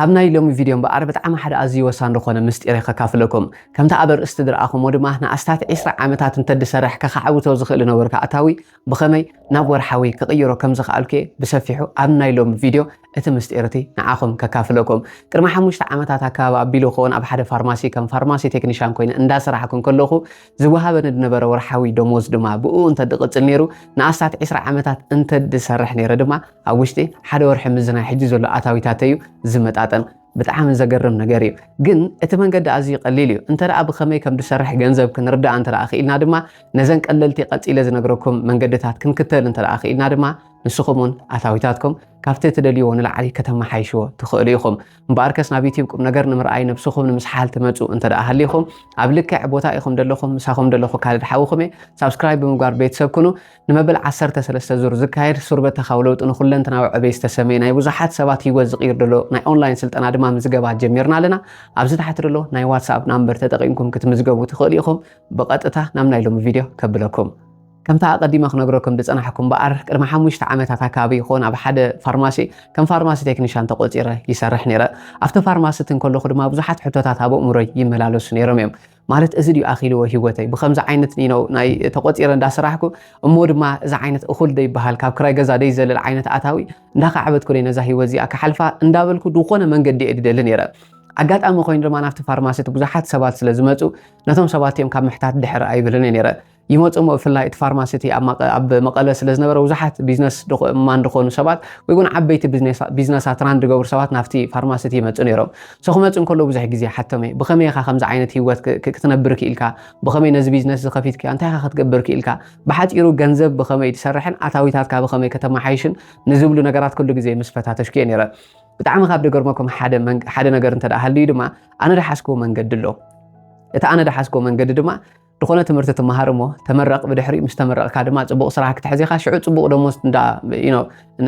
ኣብ ናይ ሎሚ ቪድዮ እምበኣር ብጣዕሚ ሓደ ኣዝዩ ወሳን ዝኾነ ምስጢር እየ ከካፍለኩም። ከምቲ ኣብ ኣርእስቲ ዝረኣኹሞ ድማ ንኣስታት ዒስራ ዓመታት እንተድሰርሕ ከኻዕብቶ ዝኽእል ነበርካ ኣታዊ ብኸመይ ናብ ወርሓዊ ክቕይሮ ከም ዝኸኣልኩ እየ ብሰፊሑ ኣብ ናይ ሎሚ ቪድዮ እቲ ምስጢር እቲ ንዓኹም ከካፍለኩም። ቅድሚ ሓሙሽተ ዓመታት ኣካባቢ ኣቢሉ ክኸውን ኣብ ሓደ ፋርማሲ ከም ፋርማሲ ቴክኒሻን ኮይነ እንዳሰራሕኩ እንከለኹ ዝወሃበኒ ዝነበረ ወርሓዊ ደሞዝ ድማ ብኡ እንተድቕጽል ነይሩ ንኣስታት ዒስራ ዓመታት እንተድሰርሕ ነይረ ድማ ኣብ ውሽጢ ሓደ ወርሒ ምስዚ ናይ ሕጂ ዘሎ ኣታዊታተይ እዩ ዝመጣጠን። ብጣዕሚ ዘገርም ነገር እዩ። ግን እቲ መንገዲ ኣዝዩ ቀሊል እዩ። እንተ ደኣ ብኸመይ ከም ዝሰርሕ ገንዘብ ክንርዳእ እንተ ደኣ ክኢልና ድማ ነዘን ቀለልቲ ቀጺለ ዝነግረኩም መንገድታት ክንክተል እንተ ደኣ ክኢልና ድማ ንስኹም እውን ኣታዊታትኩም ካብቲ ትደልይዎ ንላዕሊ ከተመሓይሽዎ ትኽእሉ ኢኹም። እምበኣርከስ ናብ ዩቲዩብ ቁም ነገር ንምርኣይ ነብስኹም ንምስሓል ትመጹ እንተ ደኣ ሃሊኹም ኣብ ልክዕ ቦታ ኢኹም ዘለኹም ምሳኹም ዘለኹ ካልድ ሓውኹም እየ። ሳብስክራይብ ብምግባር ቤተሰብ ኩኑ። ንመበል ዓሰርተ ሰለስተ ዙር ዝካየድ ሱር በተኻዊ ለውጢ ንኹለንትናዊ ዕቤት ዝተሰመየ ናይ ብዙሓት ሰባት ህይወት ዝቕይር ዘሎ ናይ ኦንላይን ስልጠና ድማ ምዝገባ ጀሚርና ኣለና። ኣብዚ ታሕቲ ዘሎ ናይ ዋትስኣፕ ናምበር ተጠቒምኩም ክትምዝገቡ ትኽእሉ ኢኹም። ብቐጥታ ናብ ናይ ሎሚ ቪድዮ ከብለኩም። ከምታ ኣቐዲመ ክነግረኩም ዝጸናሕኩም እምበኣር ቅድሚ ሓሙሽተ ዓመታት ኣካባቢ ይኾን ኣብ ሓደ ፋርማሲ ከም ፋርማሲ ቴክኒሻን ተቖጺረ ይሰርሕ ነይረ። ኣብቲ ፋርማሲ እቲ እንከለኹ ድማ ብዙሓት ሕቶታት ኣብ ኣእምሮይ ይመላለሱ ነይሮም እዮም። ማለት እዚ ድዩ ኣኺልዎ ህይወተይ ብከምዚ ዓይነት you know ናይ ተቆፂረ እንዳሰራሕኩ እሞ ድማ እዚ ዓይነት እኹል ደይበሃል ካብ ክራይ ገዛ ደይዘለል ዓይነት ኣታዊ እንዳካዕበትኩ ደይ ነዛ ህይወት እዚኣ ክሓልፋ እንዳበልኩ ዝኾነ መንገዲ እየ ድደሊ ነይረ። ኣጋጣሚ ኮይኑ ድማ ናብቲ ፋርማሲት ብዙሓት ሰባት ስለ ዝመፁ ነቶም ሰባት እዮም ካብ ምሕታት ድሕር ኣይብልን እየ ነይረ። ይመፁ እሞ ብፍላይ እቲ ፋርማሲቲ ኣብ መቐ- ኣብ መቐለ ስለ ዝነበረ ብዙሓት ቢዝነስ ድኾ- ማን ዝኾኑ ሰባት ወይ እውን ዓበይቲ ቢዝነሳ- ቢዝነሳት ራን ዝገብሩ ሰባት ናብቲ ፋርማሲቲ ይመፁ ነይሮም። ሰው ክመፁ እንከሎ ብዙሕ ግዜ ሓቶም እየ ብኸመይ ኢኻ ከምዚ ዓይነት ህይወት ክ- ክ- ክትነብር ክኢልካ? ብኸመይ ነዚ ቢዝነስ እዚ ከፊትክያ እንታይ ኢኻ ክትገብር ክኢልካ? ብሓፂሩ ገንዘብ ብኸመይ ትሰርሕን ኣታዊታትካ ብኸመይ ከተመሓይሽን ንዝብሉ ነገራት ኩሉ ግዜ ምስ ፈታተሽኩ እየ ነይረ። ብጣዕሚ ካብ ደገርመኩም ሓደ መንግ- ሓደ ነገር እንተ ደኣ ሃልዩ ድማ ኣነ ደሓዝክዎ መንገዲ ኣሎ። እቲ ኣነ ደሓዝክዎ መንገዲ ድማ ዝኾነ ትምህርቲ ትመሃር እሞ ተመረቕ ብድሕሪኡ ምስ ተመረቕካ ድማ ፅቡቕ ስራሕ ክትሕዝ ኢኻ ሽዑ ፅቡቕ ደሞዝ እንዳ you know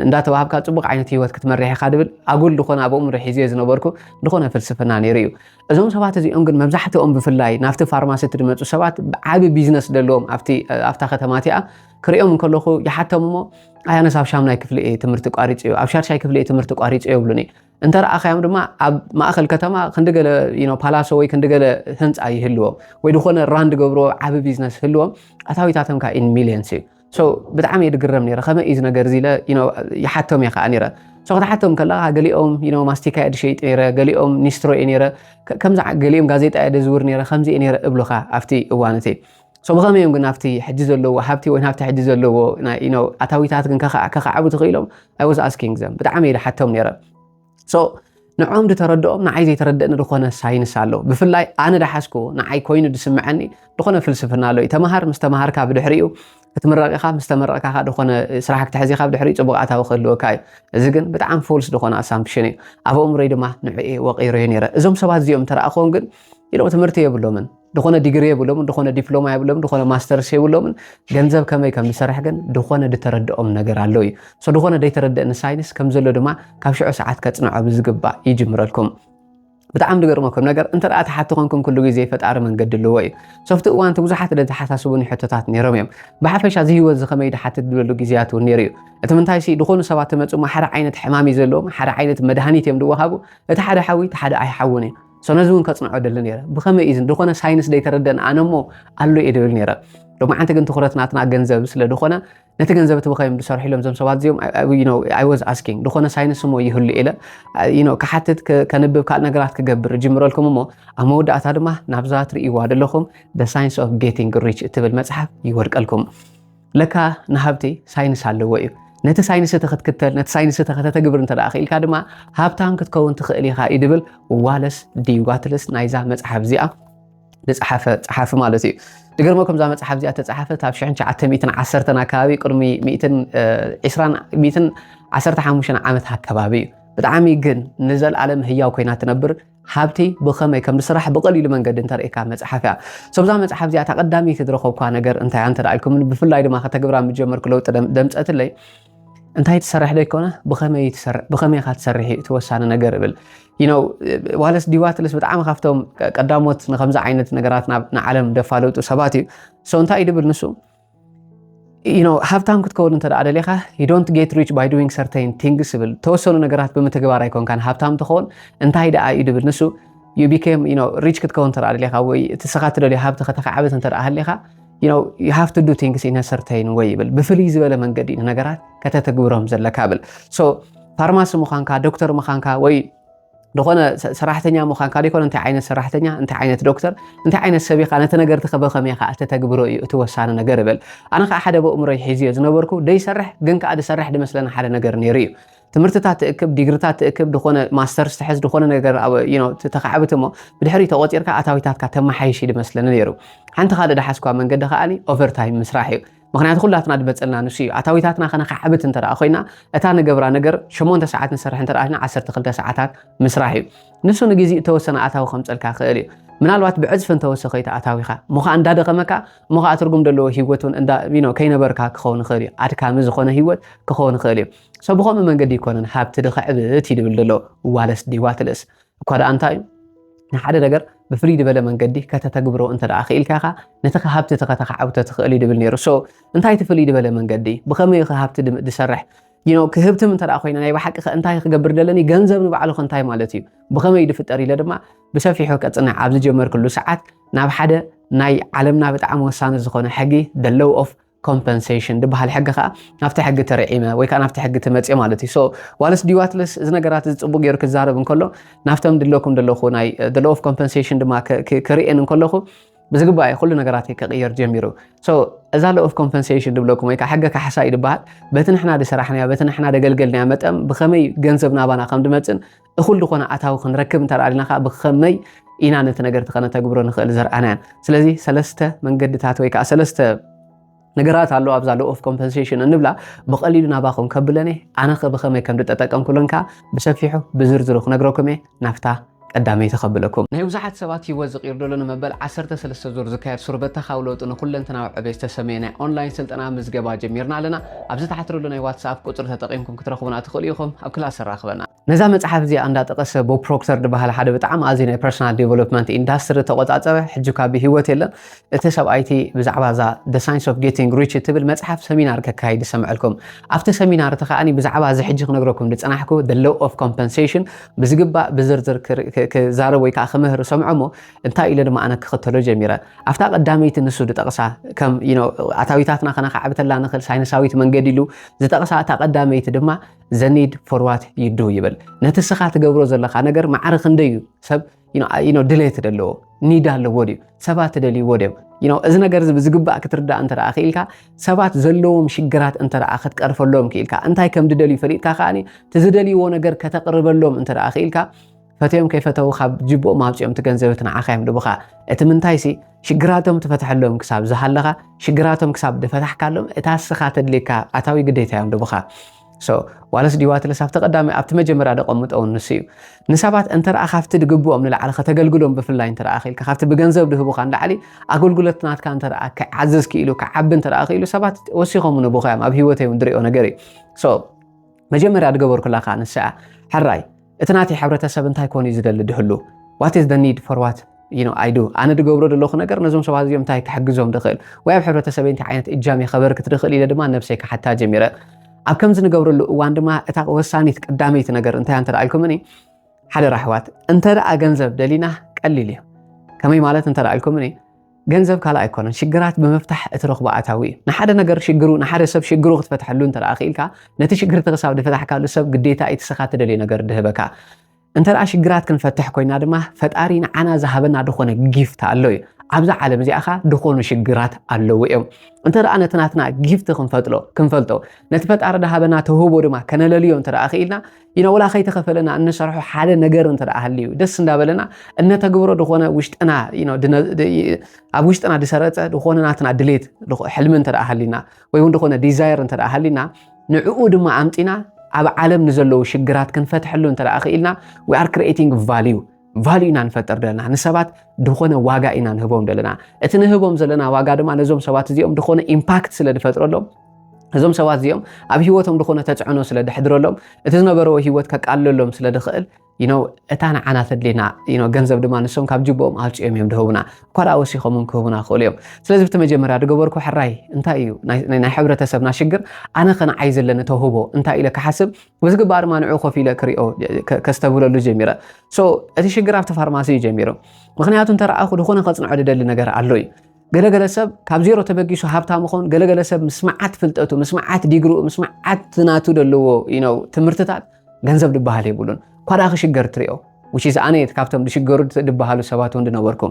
እንዳተዋሃብካ ፅቡቕ ዓይነት ህይወት ክትመርሕ ኢኻ ድብል ኣጉል ዝኾነ ኣብ ኣእምሮ ሒዝዮ ዝነበርኩ ዝኾነ ፍልስፍና ነይሩ እዩ። እዞም ሰባት እዚኦም ግን መብዛሕትኦም ብፍላይ ናብቲ ፋርማሲቲ ዝመፁ ሰባት ዓቢ ቢዝነስ ዘለዎም ኣብቲ ኣብታ ከተማ እቲኣ ክሪኦም እንከለኹ ይሓቶም እሞ ኣይ ኣነስ ኣብ ሻምናይ ክፍሊ እየ ትምህርቲ ቋሪፀዮ ኣብ ሻድሻይ ክፍሊ እየ ትምህርቲ ቋሪፀዮ ይብሉኒ። እንተ ረኣኻዮም ድማ ኣብ ማእኸል ከተማ ክንዲ ገለ you know ፓላሶ ወይ ክንዲ ገለ ህንፃ ይህልዎም ወይ ዝኾነ ራን ዝገብርዎ ዓቢ ቢዝነስ ህልዎም ኣታዊታቶም ከኣ in millions እዩ። So ብጣዕሚ እየ ድግረም ነይረ ከመይ እዩ እዚ ነገር እዚ ኢለ you know ይሓቶም እየ ከኣ ነይረ። So ክትሓቶም ከለኻ ገሊኦም you know ማስቲካ እየ ድሸይጥ ነይረ፣ ገሊኦም ኒስትሮ እየ ነይረ፣ ከ- ከምዚ ዓ- ገሊኦም ጋዜጣ እየ ደዝውር ነይረ፣ ከምዚ እየ ነይረ እብሉኻ ኣብቲ እዋን እቲ። So ብኸመይ እዮም ግን ኣብቲ ሕጂ ዘለዎ ሃብቲ ወይ ናብቲ ሕጂ ዘለዎ ናይ you know ኣታዊታት ግን ከኻ- ከኻዕቡ ትኽኢሎም? I was asking them ብጣዕሚ እየ ድሓቶም ነይረ። So ንዕኦም ዝተረድኦም ንዓይ ዘይተረደእኒ ዝኾነ ሳይንስ ኣሎ። ብፍላይ ኣነ ደሓዝኩ ንዓይ ኮይኑ ዝስምዐኒ ዝኾነ ፍልስፍና ኣሎ እዩ። ተምሃር ምስ ተምሃርካ ብድሕሪኡ ክትምረቕ ኢኻ፣ ምስ ተመረቕካ ኸኣ ዝኾነ ስራሕ ክትሕዝ ኢኻ፣ ብድሕሪኡ ጽቡቕ ኣታዊ ክህልወካ እዩ። እዚ ግን ብጣዕሚ ፎልስ ዝኾነ ኣሳምፕሽን እዩ። ኣብ ኣእምሮይ ድማ ንዕኡ ወቒረዮ ነይረ። እዞም ሰባት እዚኦም እንተ ረኣኽዎም ግን ኢሎም ትምህርቲ የብሎምን። ዝኾነ ዲግሪ የብሎምን፣ ዝኾነ ዲፕሎማ የብሎምን፣ ዝኾነ ማስተርስ የብሎምን። ገንዘብ ከመይ ከም ዝሰርሕ ግን ዝኾነ ዝተረድኦም ነገር ኣሎ እዩ። So ዝኾነ ዘይተረደእኒ ሳይንስ ከም ዘሎ ድማ ካብ ሽዑ ሰዓት ከጽንዖ ብዝግባእ ይጅምረልኩም። ብጣዕሚ ዝገርመኩም ነገር እንተ ደኣ ትሓቱ ኮንኩም ኩሉ ግዜ ፈጣሪ መንገዲ ኣለዎ እዩ። So ኣብቲ እዋን እቲ ብዙሓት ዘተሓሳስቡኒ ሕቶታት ነይሮም እዮም። ብሓፈሻ እዚ ህይወት እዚ ከመይ ድሓትት ዝበሉ ግዜያት እውን ነይሩ እዩ። እቲ ምንታይሲ ዝኾኑ ሰባት ትመጽሞ ሓደ ዓይነት ሕማም እዩ ዘለዎም፣ ሓደ ዓይነት መድሃኒት እዮም ዝወሃቡ። እቲ ሓደ ሓዊ እቲ ሓደ ኣይሓውን እዩ። So ነዚ እውን ከጽንዖ ደሊ ነይረ። ብኸመይ እዩ ዝኾነ ሳይንስ ዘይተረደን ኣነ እሞ ኣሎ እየ ድብል ነይረ። ሎማዓንቲ ግን ትኹረት ናትና ገንዘብ ስለ ዝኾነ ነቲ ገንዘብ እቲ ብኸዮም ዝሰርሑ ኢሎም እዞም ሰባት እዚኦም I- I- you know, I was asking ዝኾነ ሳይንስ እሞ ይህሉ ኢለ you know ክሓትት ከ- ከንብብ ካልእ ነገራት ክገብር እጅምረልኩም እሞ ኣብ መወዳእታ ድማ ናብዛ ትርእይዋ ዘለኹም The Science of Getting Rich እትብል መጽሓፍ ይወድቀልኩም። ለካ ንሃብቲ ሳይንስ ኣለዎ እዩ። ነቲ ሳይንስ እቲ ክትክተል ነቲ ሳይንስ እቲ ከተተግብር እንተ ደኣ ክኢልካ ድማ ሃብታም ክትከውን ትኽእል ኢኻ እዩ ድብል ዋለስ ዲዋትልስ ናይዛ መጽሓፍ እዚኣ ዝጸሓፈ ጸሓፊ ማለት እዩ። ዝገርመኩም እዛ መጽሓፍ እዚኣ ተጻሓፈት ኣብ ሽሕን ትሽዓተ ሚእትን ዓሰርተን ኣካባቢ ቅድሚ ሚእትን ዒስራን ሚእትን ዓሰርተ ሓሙሽተን ዓመት ኣካባቢ እዩ። ብጣዕሚ ግን ንዘለኣለም ህያው ኮይና ትነብር ሃብቲ ብኸመይ ከም ዝስራሕ ብቐሊሉ መንገዲ እንተርእካ መጽሓፍ እያ። So እዛ መጽሓፍ እዚኣ እታ ቀዳመይቲ ዝረኸብኳ ነገር እንታይ እያ እንተ ደኣ ኢልኩም ብፍላይ ድማ ከተግብራ ምስ ጀመርኩ ለውጢ ደም- ደምጸትለይ እንታይ ትሰርሕ ዶ ይኮነ ብኸመይ ትሰርሕ ብኸመይ ኢኻ ትሰርሕ እዩ እቲ ወሳኒ ነገር እብል። You know ዋለስ ዲዋትልስ ብጣዕሚ ካብቶም ቀ- ቀዳሞት ንከምዚ ዓይነት ነገራት ናብ ንዓለም ደፋለጡ ሰባት እዩ። So እንታይ እዩ ድብል ንሱ you know ሃብታም ክትከውን እንተ ደኣ ደሊኻ you don't get rich by doing certain things ይብል። ተወሰኑ ነገራት ብምትግባር ኣይኮንካን ሃብታም ትኸውን። እንታይ ደኣ እዩ ድብል ንሱ? You became you know rich ክትከውን እንተ ደኣ ደሊኻ ወይ እቲ ስኻ ትደልዮ ሃብቲ ከተኻዕብት እንተ ደኣ ሃሊኻ you know you have to do things in a certain way ይብል። ብፍልይ ዝበለ መንገዲ ንነገራት ከተተግብሮም ዘለካ ብል። So ፋርማሲ ምዃንካ፣ ዶክተር ምዃንካ ወይ ዝኾነ ሰ- ሰራሕተኛ ምዃንካ ዘይኮነ እንታይ ዓይነት ሰራሕተኛ፣ እንታይ ዓይነት ዶክተር፣ እንታይ ዓይነት ሰብ ኢኻ፣ ነቲ ነገር እቲ በኸመይ ኢኻ እተተግብሮ እዩ እቲ ወሳኒ ነገር ይብል። ኣነ ከዓ ሓደ ብእምሮይ ሒዝዮ ዝነበርኩ ደይሰርሕ ግን ከዓ ዝሰርሕ ድመስለኒ ሓደ ነገር ነይሩ እዩ። ትምህርትታት ትእክብ፣ ዲግሪታት ትእክብ፣ ዝኾነ ማስተርስ ትሕዝ፣ ዝኾነ ነገር ኣብ you know ተኻዕብት እሞ ብድሕሪ ተቆፂርካ ኣታዊታትካ ተመሓይሽ እዩ ድመስለኒ ነይሩ። ሓንቲ ካልእ ድሓዝኳ መንገዲ ከዓኒ ኦቨርታይም ምስራሕ እዩ። ምክንያቱ ኩላትና ድመፀልና ንሱ እዩ። ኣታዊታትና ከነካዕብት እንተ ደኣ ኮይና እታ ንገብራ ነገር ሸሞንተ ሰዓት ንሰርሕ እንተ ደኣ ኮይና ዓሰርተ ክልተ ሰዓታት ምስራሕ እዩ። ንሱ ንግዜ እተወሰነ ኣታዊ ከምፀልካ ክእል እዩ። ምናልባት ብዕፅፊ እንተወሰኸ እቲ ኣታዊኻ እሞ ከዓ እንዳደኸመካ እሞ ከዓ ትርጉም ዘለዎ ህይወት እውን እንዳ you know ከይነበርካ ክኸውን ይኽእል እዩ። ኣድካሚ ዝኾነ ህይወት ክኸውን ይኽእል እዩ። So ብኸምኡ መንገዲ ይኮነን ሃብቲ ድኸዕብት እዩ ድብል ዘሎ ዋለስ ዲዋትለስ። እኳ ደኣ እንታይ እዩ ንሓደ ነገር ብፍልይ ዝበለ መንገዲ ከተተግብሮ እንተ ደኣ ክኢልካ ኢኻ ነቲ ሃብቲ እቲ ከተኻዕብቶ ትኽእል እዩ ድብል ነይሩ። So እንታይ እቲ ፍልይ ዝበለ መንገዲ? ብኸመይ እዩ ሃብቲ ድም- ድሰርሕ? You know ክህብትም እንተ ደኣ ኮይነ ናይ ብሓቂ ከ እንታይ ክገብር ደለኒ? ገንዘብ ንባዕሉ ከ እንታይ ማለት እዩ? ብኸመይ ድፍጠር ኢለ ድማ ብሰፊሑ ከጽንዕ ኣብ ዝጀመርኩሉ ሰዓት ናብ ሓደ ናይ ዓለምና ብጣዕሚ ወሳኒ ዝኾነ ሕጊ the law of compensation ድበሃል ሕጊ ከዓ ናብቲ ሕጊ ተርዒመ ወይ ከዓ ናብቲ ሕጊ ትመፅእ ማለት እዩ። So ዋለስ ዲዋትለስ እዚ ነገራት እዚ ፅቡቅ ገይሩ ክዛረብ እንከሎ ናብቶም ድለኩም ደለኹ ናይ the law of compensation ድማ ክ- ክ- ክርእየን እንከለኹ ብዝግባእ ኩሉ ነገራት ከቅየር ጀሚሩ። So እዛ law of compensation ድብለኩም ወይ ከዓ ሕጊ ካሕሳ እዩ ድበሃል። በቲ ንሕና ድሰራሕናዮ በቲ ንሕና ደገልገልናዮ መጠን ብኸመይ ገንዘብ ናባና ከም ድመፅን እኹል ዝኾነ ኣታዊ ክንረክብ እንተ ደኣ ኢልና ከዓ ብኸመይ ኢና ነቲ ነገር እቲ ከነተግብሮ ንኽእል ዘርኣናያን። ስለዚ ሰለስተ መንገድታት ወይ ከዓ ሰለስተ ነገራት ኣለዋ ኣብዛ law of compensation እንብላ ብቐሊሉ ናባኹም ከብለኒ ኣነ ከ ብኸመይ ከም ዝጠጠቀምኩለን ከዓ ብሰፊሑ ብዝርዝሩ ክነግረኩም እየ። ናብታ ቀዳመይቲ ከብለኩም። ናይ ብዙሓት ሰባት ህይወት ዝቕይር ዘሎ ንመበል ዓሰርተ ሰለስተ ዙር ዝካየድ ሱር በተኻዊ ለውጢ ንኩለንተናዊ ዕቤት ዝተሰመየ ናይ ኦንላይን ስልጠና ምዝገባ ጀሚርና ኣለና። ኣብዚ ታሕቲ ዘሎ ናይ ዋትስኣፕ ቁፅሪ ተጠቒምኩም ክትረኽቡና ትኽእሉ ኢኹም። ኣብ ክላስ ኣራኽበና። ነዛ መፅሓፍ እዚኣ እንዳጠቐሰ ቦብ ፕሮክተር ዝበሃል ሓደ ብጣዕሚ ኣዝዩ ናይ ፐርሶናል ዴቨሎፕመንት ኢንዳስትሪ ተቆፃፀረ ሕጂ እኳ ብህይወት የለን። እቲ ሰብኣይቲ ብዛዕባ እዛ the science of getting rich እትብል መፅሓፍ ሰሚናር ከካይድ ይሰምዐልኩም። ኣብቲ ሰሚናር እቲ ከዓኒ ብዛዕባ እዚ ሕጂ ክነግረኩም ዝፀናሕኩ the law of compensation ብዝግባእ ብዝርዝር ክር- ክ- ክዛረብ ወይ ከዓ ክምህር ሰምዖ እሞ እንታይ ኢለ ድማ ኣነ ክኽተሎ ጀሚረ። ኣብታ ቀዳመይቲ ንሱ ዝጠቕሳ ከም you know ኣታዊታትና ከነካዕብተላ ንኽእል ሳይንሳዊት መንገዲ ኢሉ ዝጠቕሳ እታ ቀዳመይቲ ድማ the need for what you do ይብል። ነቲ ስኻ ትገብሮ ዘለኻ ነገር ማዕረ ክንደይ እዩ ሰብ you know ድሌት ዘለዎ ኒድ ኣለዎ ድዩ? ሰባት ትደልይዎ ድዮም? You know እዚ ነገር እዚ ብዝግባእ ክትርዳእ እንተ ደኣ ክኢልካ ሰባት ዘለዎም ሽግራት እንተ ደኣ ክትቀርፈሎም ክኢልካ እንታይ ከም ድደልዩ ፈሊጥካ ከዓኒ እቲ ዝደልይዎ ነገር ከተቕርበሎም እንተ ደኣ ክኢልካ ፈትዮም ከይፈተው ካብ ጅብኦም ኣውፅኦም እቲ ገንዘብ እቲ ንዓኻ እዮም ድቡኻ። እቲ ምንታይሲ ሽግራቶም ትፈትሐሎም ክሳብ ዝሃለኻ ሽግራቶም ክሳብ ድፈታሕካሎም እታ ስኻ ተድልየካ ኣታዊ ግዴታ እዮም ድቡኻ። So ዋለስ ዲዋትለስ ኣብቲ ቀዳሚ ኣብቲ መጀመርያ ደቐምጦ እውን ንሱ እዩ። ንሰባት እንተ ደኣ ካብቲ ድግብኦም ንላዕሊ ከተገልግሎም ብፍላይ እንተ ደኣ ክኢልካ ካብቲ ብገንዘብ ድህቡኻ ንላዕሊ ኣገልግሎት ናትካ እንተ ደኣ ክዓዝዝ ክኢሉ ክዓቢ እንተ ደኣ ክኢሉ ሰባት ወሲኾም ንቡኻ እዮም ኣብ ህይወተይ እውን ድሪኦ ነገር እዩ። So መጀመርያ ድገበርኩላ ከዓ ንስኣ ሕራይ እቲ ናተይ ሕብረተሰብ እንታይ ኮን እዩ ዝደሊ ድህሉ what is the need for what you know I do ኣነ ድገብሮ ዘለኹ ነገር ነዞም ሰባት እዚኦም እንታይ ክሕግዞም ድኽእል ወይ ኣብ ሕብረተሰበይ እንታይ ዓይነት እጃም ከበርክት ድኽእል ኢለ ድማ ነብሰይ ክሓታ ጀሚረ። ኣብ ከምዚ ንገብረሉ እዋን ድማ እታ ወሳኒት ቀዳመይቲ ነገር እንታይ እንተ ኢልኩምኒ ሓደ ራሕዋት እንተ ደኣ ገንዘብ ደሊና ቀሊል እዩ። ከመይ ማለት እንተ ኢልኩምኒ ገንዘብ ካልእ ኣይኮነን ሽግራት ብምፍታሕ እትረኽቦ ኣታዊ እዩ። ንሓደ ነገር ሽግሩ ንሓደ ሰብ ሽግሩ ክትፈትሐሉ እንተ ደኣ ክኢልካ ነቲ ሽግር እቲ ክሳብ ዝፈታሕካሉ ሰብ ግዴታ እቲ ስኻ ትደልዮ ነገር ድህበካ። እንተ ደኣ ሽግራት ክንፈትሕ ኮይና ድማ ፈጣሪ ንዓና ዝሃበና ድኾነ ጊፍት ኣሎ እዩ። ኣብዛ ዓለም እዚኣ ኸ ድኾኑ ሽግራት ኣለዉ እዮም። እንተ ደኣ ነቲ ናትና ጊፍት ክንፈጥሎ ክንፈልጦ ነቲ ፈጣሪ ዝሃበና ተውህቦ ድማ ከነለልዮ እንተ ደኣ ክኢልና you know ወላ ከይተኸፈለና እንሰርሖ ሓደ ነገር እንተ ደኣ ሃልዩ ደስ እንዳበለና እነተግብሮ ድኾነ ውሽጥና you know ድነ- ድ- ኣብ ውሽጥና ድሰረጸ ድኾነ ናትና ድሌት ድኾ- ሕልሚ እንተ ደኣ ሃሊና ወይ እውን ድኾነ ዲዛየር እንተ ደኣ ሃሊና ንዕኡ ድማ ኣምጺና ኣብ ዓለም ንዘለዉ ሽግራት ክንፈትሐሉ እንተ ደኣ ክኢልና we are creating value value ኢና ንፈጥር ዘለና ንሰባት ድኾነ ዋጋ ኢና ንህቦም ዘለና እቲ ንህቦም ዘለና ዋጋ ድማ ነዞም ሰባት እዚኦም ድኾነ ኢምፓክት ስለ ድፈጥረሎም እዞም ሰባት እዚኦም ኣብ ህይወቶም ዝኾነ ተፅዕኖ ስለ ደሕድረሎም፣ እቲ ዝነበረዎ ህይወት ከቃልለሎም ስለ ድኽእል፣ you know፣ እታ ንዓና ተድሌና፣ you know፣ ገንዘብ ድማ ንሶም ካብ ጅቦኦም ኣውፅኦም እዮም ድህቡና። እኳ ደኣ ወሲኾም እውን ክህቡና ይኽእሉ እዮም። ስለዚ ብቲ መጀመርያ ዝገበርኩ ሕራይ እንታይ እዩ ናይ ናይ- ናይ ሕብረተሰብና ሽግር፣ ኣነ ከነዓይ ዘለኒ ተውህቦ እንታይ ኢለ ክሓስብ፣ ብዝግባእ ድማ ንዑ ኮፍ ኢለ ክሪኦ ከ- ከስተብህለሉ ጀሚረ። So እቲ ሽግር ኣብቲ ፋርማሲ እዩ ጀሚሩ። ምክንያቱ እንተረኣኹ ዝኾነ ከፅንዖ ዝደሊ ነገር ኣሎ እዩ። ገለገለ ሰብ ካብ ዜሮ ተበጊሱ ሃብታም ይኸውን። ገለገለ ሰብ ምስ መዓት ፍልጠቱ፣ ምስ መዓት ዲግሪኡ፣ ምስ መዓት ናቱ ዘለዎ፣ you know፣ ትምህርትታት ገንዘብ ዝበሃል የብሉን። ኳዳ ክሽገር ትሪኦ። Which is ኣነ ካብቶም ዝሽገሩ ዝበሃሉ ሰባት እውን ዝነበርኩ።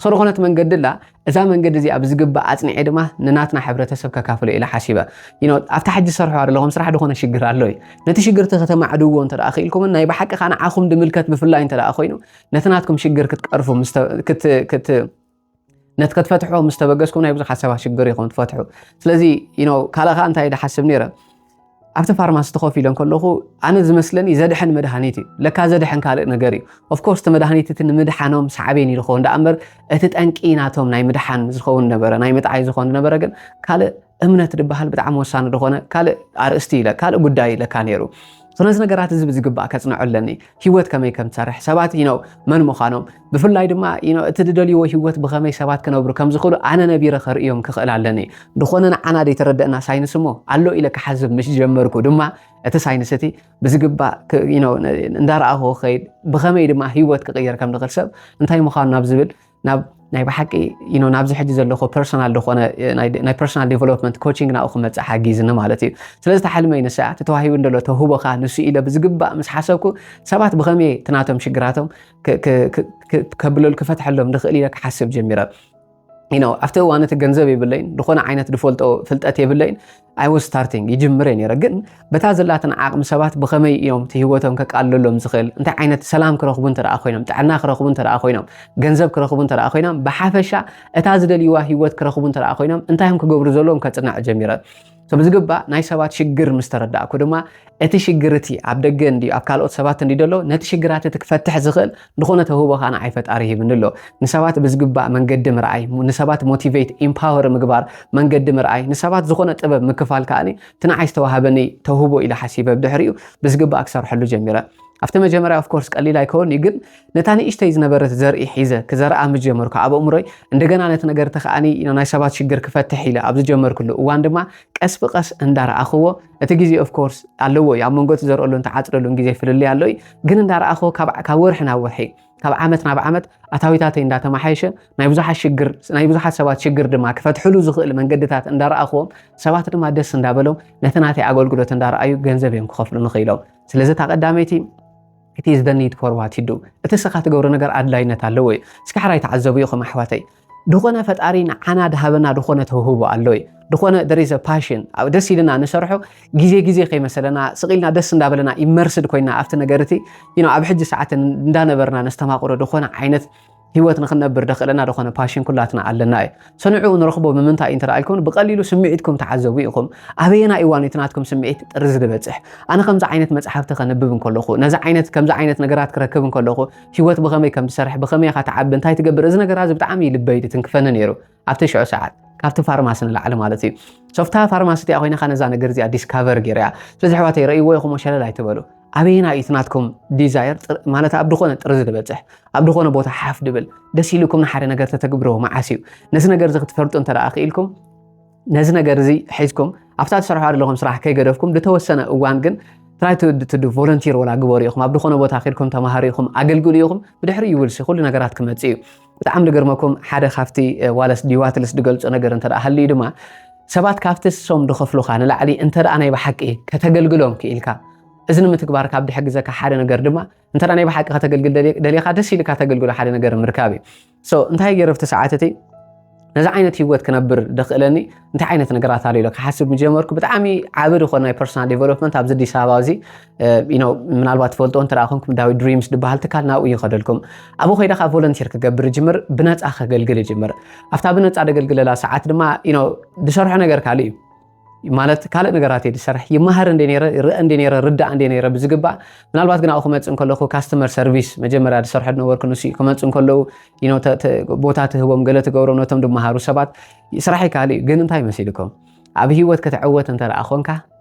So ዝኾነት መንገዲ ኣላ። እዛ መንገዲ እዚኣ ብዝግባእ ኣፅኒዐ ድማ ንናትና ሕብረተሰብ ከካፍሎ ኢለ ሓሲበ። You know፣ ኣብታ ሕጂ ዝሰርሖ ዘለኹም ስራሕ ዝኾነ ሽግር ኣሎ እዩ። ነቲ ሽግር እቲ ከተማዕድዎ እንተ ደኣ ክኢልኩምን ናይ ብሓቂ ከዓ ንዓኹም ዝምልከት ብፍላይ እንተ ደኣ ኮይኑ፣ ነቲ ናትኩም ሽግር ክትቀርፉ ምስ ተ- ክት- ክት- ነቲ ክትፈትሕዎ ምስ ተበገስኩም ናይ ብዙሓት ሰባት ሽግር ኢኹም ትፈትሑ። ስለዚ you know፣ ካልእ ከዓ እንታይ ድሓስብ ነይረ፣ ኣብቲ ፋርማሲ ኮፍ ኢለ እንከለኹ ኣነ ዝመስለኒ ዘድሕን መድሃኒት እዩ። ለካ ዘድሕን ካልእ ነገር እዩ። Of course እቲ መድሃኒት እቲ ንምድሓኖም ሳዕቤን እዩ ዝኸውን ደኣ እምበር፣ እቲ ጠንቂ ናቶም ናይ ምድሓን ዝኸውን ነበረ፣ ናይ ምጥዓይ ዝኾን ነበረ። ግን ካልእ እምነት ዝበሃል ብጣዕሚ ወሳኒ ዝኾነ ካልእ ኣርእስቲ ኢለ፣ ካልእ ጉዳይ ኢለካ ነይሩ። So ነዚ ነገራት እዚ ብዝግባእ ከፅንዖ ኣለኒ። ህይወት ከመይ ከም ትሰርሕ፣ ሰባት you know መን ምዃኖም፣ ብፍላይ ድማ you know እቲ ዝደልይዎ ህይወት ብኸመይ ሰባት ክነብሩ ከም ዝኽእሉ ኣነ ነቢረ ከርእዮም ክኽእል ኣለኒ። ዝኾነ ንዓና ዘይተረደእና ሳይንስ እሞ ኣሎ ኢለ ክሓስብ ምስ ጀመርኩ ድማ፣ እቲ ሳይንስ እቲ ብዝግባእ ክ- you know፣ ን- እንዳረኣኹ ክኸይድ፣ ብኸመይ ድማ ህይወት ክቕየር ከም ዝኽእል፣ ሰብ እንታይ ምዃኑ ናብ ዝብል፣ ናብ ናይ ብሓቂ you know ናብዚ ሕጂ ዘለኹ ፐርሶናል ዝኾነ፣ እ፣ ናይ ናይ ፐርሶናል ዴቨሎፕመንት ኮቺንግ ናብኡ ክመፅእ ሓጊዝኒ ማለት እዩ። ስለዚ እቲ ሕልመይ ንሳ እያ፣ እቲ ተዋሂቡ እንደሎ ተውህቦ ከዓ ንሱ ኢለ ብዝግባእ ምስ ሓሰብኩ፣ ሰባት ብኸመይ እቲ ናቶም ሽግራቶም ክ- ክ- ክ- ክ- ከብለሉ ክፈትሐሎም ንኽእል ኢለ ክሓስብ ጀሚረ። You know ኣብቲ እዋን እቲ ገንዘብ የብለይን፣ ዝኾነ ዓይነት ዝፈልጦ ፍልጠት የብለይን። I was starting፣ ይጅምር እየ ነይረ። ግን በታ ዘላትን ዓቕሚ ሰባት ብኸመይ እዮም እቲ ህይወቶም ከቃልሎም ዝኽእል፣ እንታይ ዓይነት ሰላም ክረኽቡ እንተ ደኣ ኮይኖም፣ ጥዕና ክረኽቡ እንተ ደኣ ኮይኖም፣ ገንዘብ ክረኽቡ እንተ ደኣ ኮይኖም፣ ብሓፈሻ እታ ዝደልይዋ ህይወት ክረኽቡ እንተ ደኣ ኮይኖም እንታይ እዮም ክገብሩ ዘለዎም ከጽንዕ ጀሚረ። So ብዝግባእ ናይ ሰባት ሽግር ምስ ተረዳእኩ ድማ እቲ ሽግር እቲ ኣብ ደገ እንዲ ኣብ ካልኦት ሰባት እንዲ ደሎ ነቲ ሽግራት እቲ ክፈትሕ ዝኽእል ዝኾነ ተውህቦ ከዓ ንዓይ ፈጣሪ ሂብኒ ኣሎ። ንሰባት ብዝግባእ መንገዲ ምርኣይ፣ ንሰባት ሞቲቬት ኢምፓወር ምግባር፣ መንገዲ ምርኣይ፣ ንሰባት ዝኾነ ጥበብ ምክፋል ከዓኒ እቲ ንዓይ ዝተዋሃበኒ ተውህቦ ኢለ ሓሲበ ብድሕሪኡ ብዝግባእ ክሰርሐሉ ጀሚረ። ኣብቲ መጀመርያ ኦፍኮርስ ቀሊል ኣይከውን እዩ፣ ግን ነታ ንእሽተይ ዝነበረት ዘርኢ ሒዘ ክዘርኣ ምስ ጀመርኩ ኣብ ኣእምሮይ እንደገና ነቲ ነገር እቲ ከዓኒ ናይ ሰባት ሽግር ክፈትሕ ኢለ ኣብ ዝጀመርኩሉ እዋን ድማ ቀስ ብቐስ እንዳረኣኽዎ፣ እቲ ግዜ ኦፍኮርስ ኣለዎ እዩ፣ ኣብ መንጎ እቲ ዘርኦሉን ተዓፅደሉን ግዜ ፍልልይ ኣሎ እዩ። ግን እንዳረኣኽዎ ካብ ካብ ወርሒ ናብ ወርሒ፣ ካብ ዓመት ናብ ዓመት ኣታዊታተይ እንዳተመሓየሸ፣ ናይ ብዙሓት ሽግር ናይ ብዙሓት ሰባት ሽግር ድማ ክፈትሕሉ ዝኽእል መንገድታት እንዳረኣኽዎም፣ ሰባት ድማ ደስ እንዳበሎም ነቲ ናተይ ኣገልግሎት እንዳረኣዩ ገንዘብ እዮም ክኸፍሉኒ ክኢሎም። ስለዚ እታ ቀዳመይቲ it is the need for what you do። እቲ እስኻ ትገብሮ ነገር ኣድላይነት ኣለዎ እዩ። እስኪ ሓራይ ተዓዘቡ ኢኹም ኣሕዋተይ። ዝኾነ ፈጣሪ ንዓና ድሃበና ዝኾነ ተውህቦ ኣሎ እዩ። ዝኾነ there is a passion፣ ኣብ ደስ ኢልና ንሰርሖ፣ ግዜ ግዜ ከይመሰለና ስቕ ኢልና ደስ እንዳበለና ኢመርስድ ኮይና ኣብቲ ነገር እቲ you know ኣብ ሕጂ ሰዓት እንዳነበርና ነስተማቕሮ ዝኾነ ዓይነት ህይወት ንክንነብር ደኽእለና ዝኾነ ፓሽን ኩላትና ኣለና እዩ። ሰንዑ ንረኽቦ ብምንታይ እዩ እንተ ኢልኩም ብቐሊሉ ስምዒትኩም ተዓዘቡ ኢኹም። ኣበየና እዋን እቲ ናትኩም ስምዒት ጥርዚ ዝበፅሕ? ኣነ ከምዚ ዓይነት መፅሓፍቲ ከንብብ እንከለኹ፣ ነዚ ዓይነት ከምዚ ዓይነት ነገራት ክረክብ እንከለኹ፣ ህይወት ብኸመይ ከም ትሰርሕ፣ ብኸመይ ኢኻ ትዓቢ፣ እንታይ ትገብር፣ እዚ ነገራት እዚ ብጣዕሚ እዩ ልበይ ዝትንክፈኒ ነይሩ። ኣብቲ ሽዑ ሰዓት ካብቲ ፋርማሲ ንላዕሊ ማለት እዩ። ሶፍታ ፋርማሲ እቲኣ ኮይና ከ ነዛ ነገር እዚኣ ዲስካቨር ገይረያ። ስለዚ ኣሕዋተይ ረእይዎ ኢኹም ሸለል ኣይትበሉ። ኣበየና እዩ እቲ ናትኩም ዲዛየር ጥር- ማለት ኣብ ዝኾነ ጥርዚ ዝበፅሕ፣ ኣብ ዝኾነ ቦታ ሓፍ ድብል፣ ደስ ኢልኩም ንሓደ ነገር ተተግብርዎ መዓስ እዩ? ነዚ ነገር እዚ ክትፈልጡ እንተ ደኣ ክኢልኩም፣ ነዚ ነገር እዚ ሒዝኩም ኣብታ ትሰርሖ ዘለኹም ስራሕ ከይገደፍኩም ዝተወሰነ እዋን ግን try to do volunteer ወላ ግበሩ ኢኹም። ኣብ ዝኾነ ቦታ ከድኩም ተማሃሩ ኢኹም፣ ኣገልግሉ ኢኹም። ብድሕሪ ይውልሲ ኩሉ ነገራት ክመፅእ እዩ። ብጣዕሚ ዝገርመኩም ሓደ ካብቲ ዋለስ ዲዋትልስ ዝገልፆ ነገር እንተ ደኣ ሃልዩ ድማ ሰባት ካብቲ ንሶም ዝኸፍሉኻ ንላዕሊ እንተ ደኣ ናይ ብሓቂ ከተገልግሎም ክኢልካ፣ እዚ ንምትግባር ካብ ዝሕግዘካ ሓደ ነገር ድማ እንተ ደኣ ናይ ብሓቂ ከተገልግል ደሊ- ደሊኻ ደስ ኢልካ ተገልግሎ ሓደ ነገር ምርካብ እዩ። So እንታይ ገይረ ኣብቲ ሰዓት እቲ ነዚ ዓይነት ህይወት ክነብር ደኽእለኒ እንታይ ዓይነት ነገራት ኣሎ ኢለ ክሓስብ ምጀመርኩ ብጣዕሚ ዓቢ ዝኾነ ናይ ፐርሶናል ዴቨሎፕመንት ኣብዚ ኣዲስ ኣበባ እዚ you know ምናልባት ትፈልጦ እንተ ደኣ ኮንኩም ዳዊት ድሪምስ ዝበሃል ትካል ናብኡ ይኸደልኩም። ኣብኡ ከይደ ከዓ ቮለንቲር ክገብር ይጅምር፣ ብነፃ ከገልግል ይጅምር። ኣብታ ብነፃ ደገልግለላ ሰዓት ድማ you know ዝሰርሖ ነገር ካልእ እዩ። ማለት ካልእ ነገራት እየ ዝሰርሕ። ይመሃር እንደ ነይረ፣ ይረአ እንደ ነይረ፣ ርዳእ እንደ ነይረ ብዝግባእ። ምናልባት ግን ኣብኡ ክመፅእ እንከለኹ ካስተመር ሰርቪስ መጀመርያ ዝሰርሖ ዝነበርኩ ንሱ እዩ። ክመፅእ እንከለዉ you know ተ- ተ- ቦታ ትህቦም፣ ገለ ትገብሮም ነቶም ዝመሃሩ ሰባት። ስራሐይ ካልእ እዩ፣ ግን እንታይ መሲልኩም? ኣብ ህይወት ክትዕወት እንተ ደኣ ኾንካ፣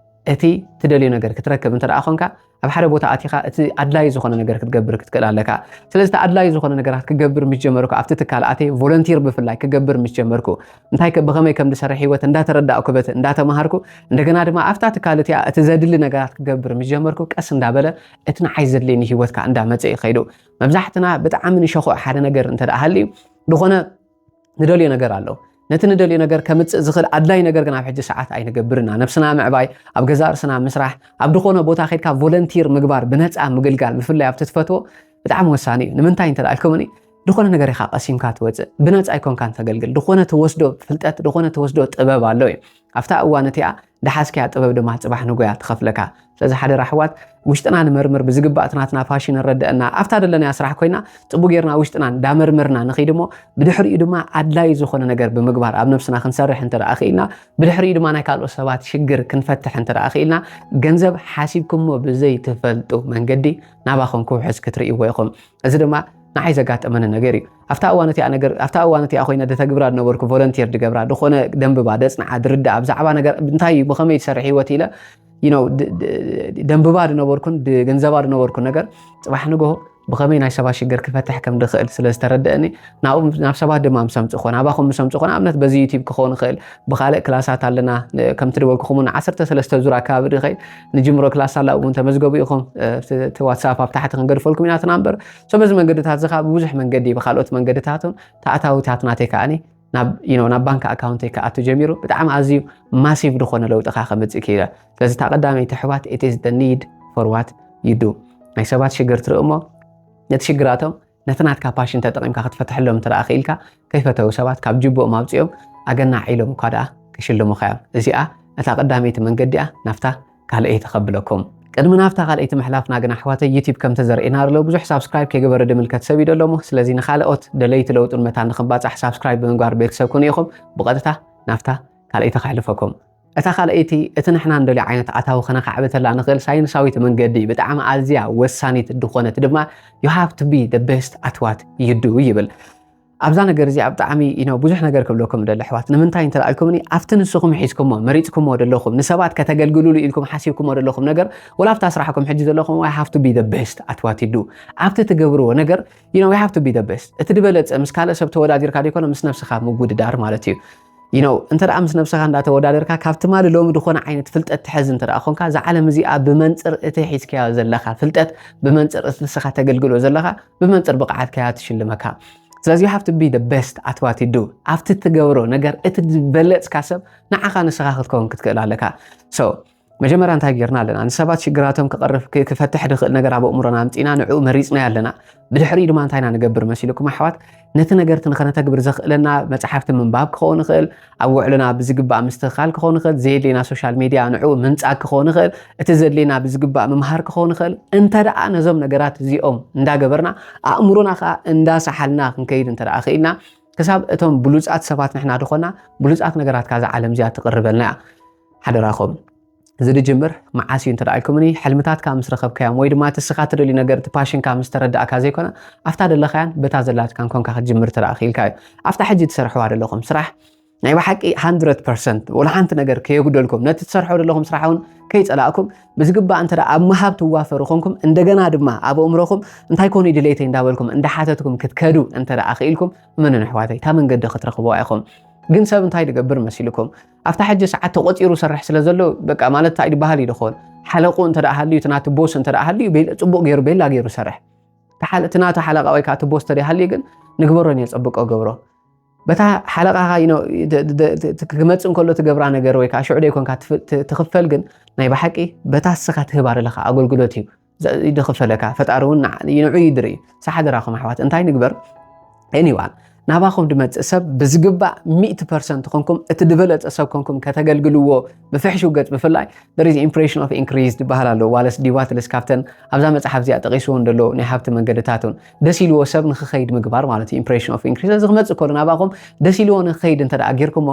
እቲ ትደልዮ ነገር ክትረክብ እንተ ደኣ ኾንካ፣ ኣብ ሓደ ቦታ ኣቲኻ እቲ ኣድላዪ ዝኾነ ነገር ክትገብር ክትክእል ኣለካ። ስለዚ እቲ ኣድላዪ ዝኾነ ነገራት ክገብር ምስ ጀመርኩ፣ ኣብቲ ትካል ኣትየ ቮለንቲር ብፍላይ ክገብር ምስ ጀመርኩ፣ እንታይ ከ-፣ ብኸመይ ከም ዝሰርሕ ህይወት እንዳተረዳእኩ፣ በቲ እንዳተማሃርኩ፣ እንደገና ድማ ኣብታ ትካል እቲኣ እቲ ዘድሊ ነገራት ክገብር ምስ ጀመርኩ፣ ቀስ እንዳበለ እቲ ንዓይ ዘድልየኒ ህይወት ከኣ እንዳመጸ እዩ ከይዱ። መብዛሕትና ብጣዕሚ ንሸኹዕ ሓደ ነገር እንተ ደኣ ሃልዩ፣ ዝኾነ ንደልዮ ነገር ኣሎ። ነቲ ንደልዮ ነገር ከምጽእ ዝኽእል ኣድላይ ነገር ግን ኣብ ሕጂ ሰዓት ኣይንገብርና። ነብስና ምዕባይ፣ ኣብ ገዛእ ርእስና ምስራሕ፣ ኣብ ዝኾነ ቦታ ከይድካ ቮለንቲር ምግባር፣ ብነጻ ምግልጋል፣ ብፍላይ ኣብቲ ትፈትዎ ብጣዕሚ ወሳኒ እዩ። ንምንታይ እንተ ደኣ ኢልኩምኒ፣ ዝኾነ ነገር ኢኻ ቀሲምካ ትወጽእ፣ ብነጻ ኣይኮንካን ተገልግል። ዝኾነ ትወስዶ ፍልጠት፣ ዝኾነ ትወስዶ ጥበብ ኣሎ እዩ። ኣብታ እዋን እቲኣ ደሓዝካያ ጥበብ ድማ ጽባሕ ንጎያ ትኸፍለካ። ስለዚ ሓደራ ኣሕዋት፣ ውሽጥና ንመርምር፣ ብዝግባእ እቲ ናትና ፓሽን ንረድአና፣ ኣብታ ደለናያ ስራሕ ኮይና ጽቡቕ ጌርና ውሽጥና እንዳመርመርና ንኸይድ እሞ፣ ብድሕሪኡ ድማ ኣድላዪ ዝኾነ ነገር ብምግባር ኣብ ነብስና ክንሰርሕ እንተ ደኣ ክኢልና፣ ብድሕሪኡ ድማ ናይ ካልኦት ሰባት ሽግር ክንፈትሕ እንተ ደኣ ክኢልና፣ ገንዘብ ሓሲብኩሞ ብዘይትፈልጡ መንገዲ ናባኹም ክውሕዝ ክትርእይዎ ኢኹም። እዚ ድማ ንዓይ ዘጋጠመኒ ነገር እዩ። ኣብታ እዋን እቲኣ ነገር፣ ኣብታ እዋን እቲኣ ኮይነ ደተግብራ ድነበርኩ፣ ቮለንቲር ድገብራ፣ ድኾነ ደንብባ፣ ደጽንዓ፣ ድርድኣ፣ ብዛዕባ ነገር እንታይ እዩ፣ ብኸመይ ትሰርሕ ህይወት ኢለ፣ you know፣ ድ-፣ ድ-፣ ደንብባ ድነበርኩን ድገንዘባ ድነበርኩን ነገር፣ ጽባሕ ንግሆ ብኸመይ ናይ ሰባት ሽግር ክፈትሕ ከም ድኽእል ስለ ዝተረድአኒ፣ ናብኡ፣ ናብ ሰባት ድማ ምስ ኣምጽእኮ፣ ናባኹም ምስ ኣምጽእኮ፣ ንኣብነት በዚ ዩቲዩብ ክኸውን ይኽእል፣ ብኻልእ ክላሳት ኣለና፣ ን-፣ ከምቲ ድበልኩኹም እውን ዓሰርተ ሰለስተ ዙር ኣከባቢ ድኸይድ፣ ንጅምሮ ክላስ ኣላ እውን ተመዝገቡ ኢኹም፣ እ፣ እቲ፣ እቲ ዋትሳፕ ኣብ ታሕቲ ክንገድፈልኩም ኢና እቲ ናምበር። ሶ በዚ መንገድታት እዚ ኸዓ ብብዙሕ መንገዲ፣ ብኻልኦት መንገድታት እውን ተኣታዊታት ናተይ ከዓኒ ናብ፣ you know፣ ናብ ባንክ ኣካውንተይ ክኣቱ ጀሚሩ። ብጣዕሚ ኣዝዩ ማሲቭ ዝኾነ ለውጢ ኸዓ ከምጽእ ክኢለ። ስለዚ እታ ቀዳመይቲ ኣሕዋት፣ it is the need for what you do። ናይ ሰባት ሽግር ትርኢ እሞ ነቲ ሽግራቶም ነቲ ናትካ ፓሽን ተጠቒምካ ክትፈትሐሎም እንተ ደኣ ክኢልካ፣ ከይፈተዉ ሰባት ካብ ጅብኦም ኣውጺኦም ኣገናዕ ኢሎም እኳ ደኣ ክሽልሙኻ እዮም። እዚኣ እታ ቀዳመይቲ መንገዲ እያ ናብታ ካልኣይቲ ከብለኩም። ቅድሚ ናብታ ካልኣይቲ ምሕላፍና ግን ኣሕዋተይ፣ ዩቲዩብ ከምቲ ዘርእየና ዘሎ ብዙሕ ሳብስክራይብ ከይገበረ ድምልከት ሰብ እዩ ደሎ እሞ፣ ስለዚ ንኻልኦት ደለይቲ ለውጥን መታን ንኽንባጻሕ ሳብስክራይብ ብምግባር ቤተሰብ ኩኑ ኢኹም። ብቐጥታ ናብታ ካልኣይቲ ከሕልፈኩም። እታ ካልኣይቲ፣ እቲ ንሕና እንደልዮ ዓይነት ኣታዊ ከነኻዕብተላ ንኽእል ሳይንሳዊት መንገዲ፣ ብጣዕሚ ኣዝያ ወሳኒት ድኾነት ድማ፣ you have to be the best at what you do ይብል። ኣብዛ ነገር እዚኣ ብጣዕሚ፣ you know፣ ብዙሕ ነገር ክብለኩም እደሊ ኣሕዋት። ንምንታይ እንተ ደኣ ኢልኩምኒ፣ ኣብቲ ንስኹም ሒዝኩሞ፣ መሪጽኩሞ ደለኹም፣ ንሰባት ከተገልግሉሉ ኢልኩም ሓሲብኩሞ ደለኹም ነገር፣ ወላ ኣብታ ስራሕኩም ሕጂ ዘለኹም፣ I have to be the best at what you do። ኣብቲ ትገብርዎ ነገር፣ you know, we have to be the best። እቲ ዝበለጸ ምስ ካልእ ሰብ ተወዳዲርካ ደይኮነ፣ ምስ ነብስኻ ምውድዳር ማለት እዩ። You know፣ እንተ ደኣ ምስ ነብስኻ እንዳተወዳደርካ፣ ካብ ትማሊ ሎሚ ድኾነ ዓይነት ፍልጠት ትሕዝ እንተ ደኣ ኾንካ፣ እዛ ዓለም እዚኣ ብመንጽር እቲ ሒዝካዮ ዘለኻ ፍልጠት፣ ብመንጽር እቲ ንስኻ ተገልግሎ ዘለኻ፣ ብመንጽር ብቕዓትካ እያ ትሽልመካ። ስለዚ you have to be the best at what you do። ኣብቲ ትገብሮ ነገር እቲ ዝበለጽካ ሰብ ንዓኻ ንስኻ ክትከውን ክትክእል ኣለካ። So መጀመርያ እንታይ ጌርና ኣለና? ንሰባት ሽግራቶም ክቐርፍ፣ ክ-፣ ክፈትሕ ድኽእል ነገር ኣብ ኣእምሮና ኣምጺእና ንዕኡ መሪጽናዮ ኣለና። ብድሕሪኡ ድማ እንታይ ኢና ንገብር መሲልኩም ኣሕዋት? ነቲ ነገር እቲ ንኸነተግብር ዘኽእለና መጽሓፍቲ ምንባብ ክኸውን ይኽእል፣ ኣብ ውዕሎና ብዝግባእ ምስትኽኻል ክኸውን ይኽእል፣ ዘየድልየና ሶሻል ሚድያ ንዕኡ ምንጻግ ክኸውን ይኽእል፣ እቲ ዘድልየና ብዝግባእ ምምሃር ክኸውን ይኽእል። እንተ ደኣ ነዞም ነገራት እዚኦም እንዳገበርና፣ ኣእምሮና ኸኣ እንዳሰሓልና ክንከይድ እንተ ደኣ ኽኢልና፣ ክሳብ እቶም ብሉጻት ሰባት ንሕና ድኾና፣ ብሉጻት ነገራት ከኣ እዛ ዓለም እዚኣ ትቕርበልና እያ። ሓደራኹም። እዚ ድጅምር መዓስ እዩ እንተ ደኣ ኢልኩምኒ፣ ሕልምታትካ ምስ ረኸብካዮም ወይ ድማ እቲ ንስኻ ትደልዩ ነገር፣ እቲ ፓሽንካ ምስ ተረዳእካ ዘይኮነ፣ ኣብታ ደለኻያን በታ ዘላትካን ኮንካ ክትጅምር እንተ ደኣ ክኢልካ እዩ። ኣብታ ሕጂ ትሰርሕዋ ደለኹም ስራሕ ናይ ብሓቂ ሃንድረድ ፐርሰንት ወላ ሓንቲ ነገር ከየጉደልኩም፣ ነቲ ትሰርሖ ደለኹም ስራሕ እውን ከይጸላእኩም፣ ብዝግባእ እንተ ደኣ ኣብ ምሃብ ትዋፈሩ ኮንኩም፣ እንደገና ድማ ኣብ ኣእምሮኹም እንታይ ኮን እዩ ድሌተይ እንዳበልኩም እንዳሓተትኩም ክትከዱ እንተ ደኣ ክኢልኩም፣ እመኑኒ ኣሕዋተይ፣ እታ መንገዲ ክትረኽብዋ ኢኹም። ግን ሰብ እንታይ ድገብር መሲልኩም? ኣብታ ሕጂ ሰዓት ተቖጺሩ ሰርሕ ስለ ዘሎ፣ በቃ ማለት እንታይ ድበሃል እዩ ድኾን? ሓለቑ እንተ ደኣ ሃልዩ፣ እቲ ናቱ ቦስ እንተ ደኣ ሃልዩ፣ ቤል-፣ ጽቡቕ ገይሩ፣ ቤላ ገይሩ ሰርሕ። እቲ ሓል-፣ እቲ ናቱ ሓለቓ ወይ ከኣ እቲ ቦስ እንተ ደኣ ሃልዩ ግን፣ ንግበሮ ነየጸብቆ ገብሮ። በታ ሓለቓኻ፣ you know፣ ደ-፣ ደ-፣ ደ-፣ ት-፣ ክመጽእ እንከሎ ትገብራ ነገር ወይ ከኣ ሽዑ ደይኮንካ ትፍ-፣ ት-፣ ትኽፈል ግን፣ ናይ ብሓቂ በታ ንስኻ ትህባ ዘለኻ ኣገልግሎት እዩ። ዘ-፣ ይድኽፈለካ። ፈጣሪ እውን ንዓ-፣ ንዑ ይድርኢ። ሳሓደራኹም ኣሕዋት፣ እንታይ ንግበር? ኤኒዋን፣ ናባኹም ድመጽእ ሰብ ብዝግባእ ሚእቲ ፐርሰንት ኮንኩም፣ እቲ ድበለጸ ሰብ ኮንኩም ከተገልግልዎ ብፍሕሹው ገጽ ብፍላይ፣ there is impression of increase ድበሃል ኣሎ። ዋለስ ዲዋትልስ ካብተን ኣብዛ መጽሓፍ እዚኣ ጠቒስዎ እንደሎ ናይ ሃብቲ መንገድታት እውን ደስ ኢልዎ ሰብ ንኽኸይድ ምግባር ማለት እዩ። Impression of increase እዚ ክመጽእ ከሎ ናባኹም ደስ ኢልዎ ንኽኸይድ እንተ ደኣ ጌርኩሞ፣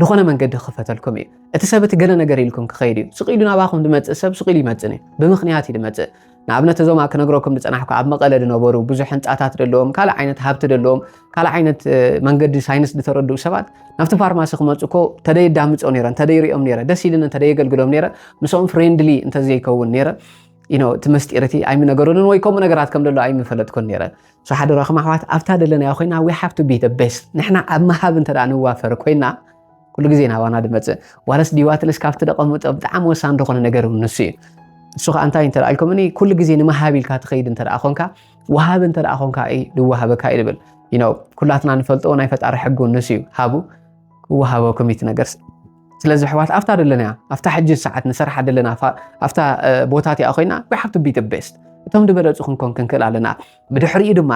ዝኾነ መንገዲ ክኸፈተልኩም እዩ። እቲ ሰብ እቲ ገለ ነገር ኢልኩም ክኸይድ እዩ። ስቕ ኢሉ ናባኹም ድመጽእ ሰብ ስቕ ኢሉ ይመጽእን እዩ። ብምኽንያት እዩ ድመጽእ። ንኣብነት እዞም ክነግረኩም ዝፀናሕኩ ኣብ መቐለ ዝነበሩ ብዙሕ ህንፃታት ዘለዎም፣ ካልእ ዓይነት ሃብቲ ዘለዎም፣ ካልእ ዓይነት መንገዲ ሳይንስ ዝተረድኡ ሰባት ናብቲ ፋርማሲ ክመፁ እኮ ተደየዳምፆ ነይረ፣ እንተደይሪኦም ነይረ፣ ደስ ኢልን እንተደየገልግሎም ነይረ፣ ምስኦም ፍሬንድሊ እንተዘይከውን ነይረ እቲ መስጢር እቲ ኣይምነገሩንን ወይ ከምኡ ነገራት ከም ዘሎ ኣይምፈለጥኩን ነይረ። ሓደራኹም ኣሕዋት ኣብታ ደለናዮ ኮይና we have to be the best። ንሕና ኣብ ምሃብ እንተ ንዋፈር ኮይና ኩሉ ግዜ ናባና ድመፅእ ዋለስ ዲዋትልስ ካብቲ ደቐምጦ ብጣዕሚ ወሳን ዝኾነ ነገር ንሱ እዩ። እሱ ከዓ እንታይ እንተ ኢልኩምኒ ኩሉ ግዜ ንምሃብ ኢልካ ትኸይድ እንተ ኮንካ፣ ወሃብ እንተ ኮንካ እዩ ዝወሃበካ እዩ ዝብል። ኩላትና ንፈልጦ ናይ ፈጣሪ ሕጉ ንሱ እዩ። ሃቡ ክወሃበኩም እዩ ነገር። ስለዚ ኣሕዋት ኣብታ ደለናያ ኣብታ ሕጂ ሰዓት ንሰርሓ ደለና ኣብታ ቦታ እቲኣ ኮይና we have to be the best። እቶም ዝበለፁ ክንኮን ክንክእል ኣለና። ብድሕሪኡ ድማ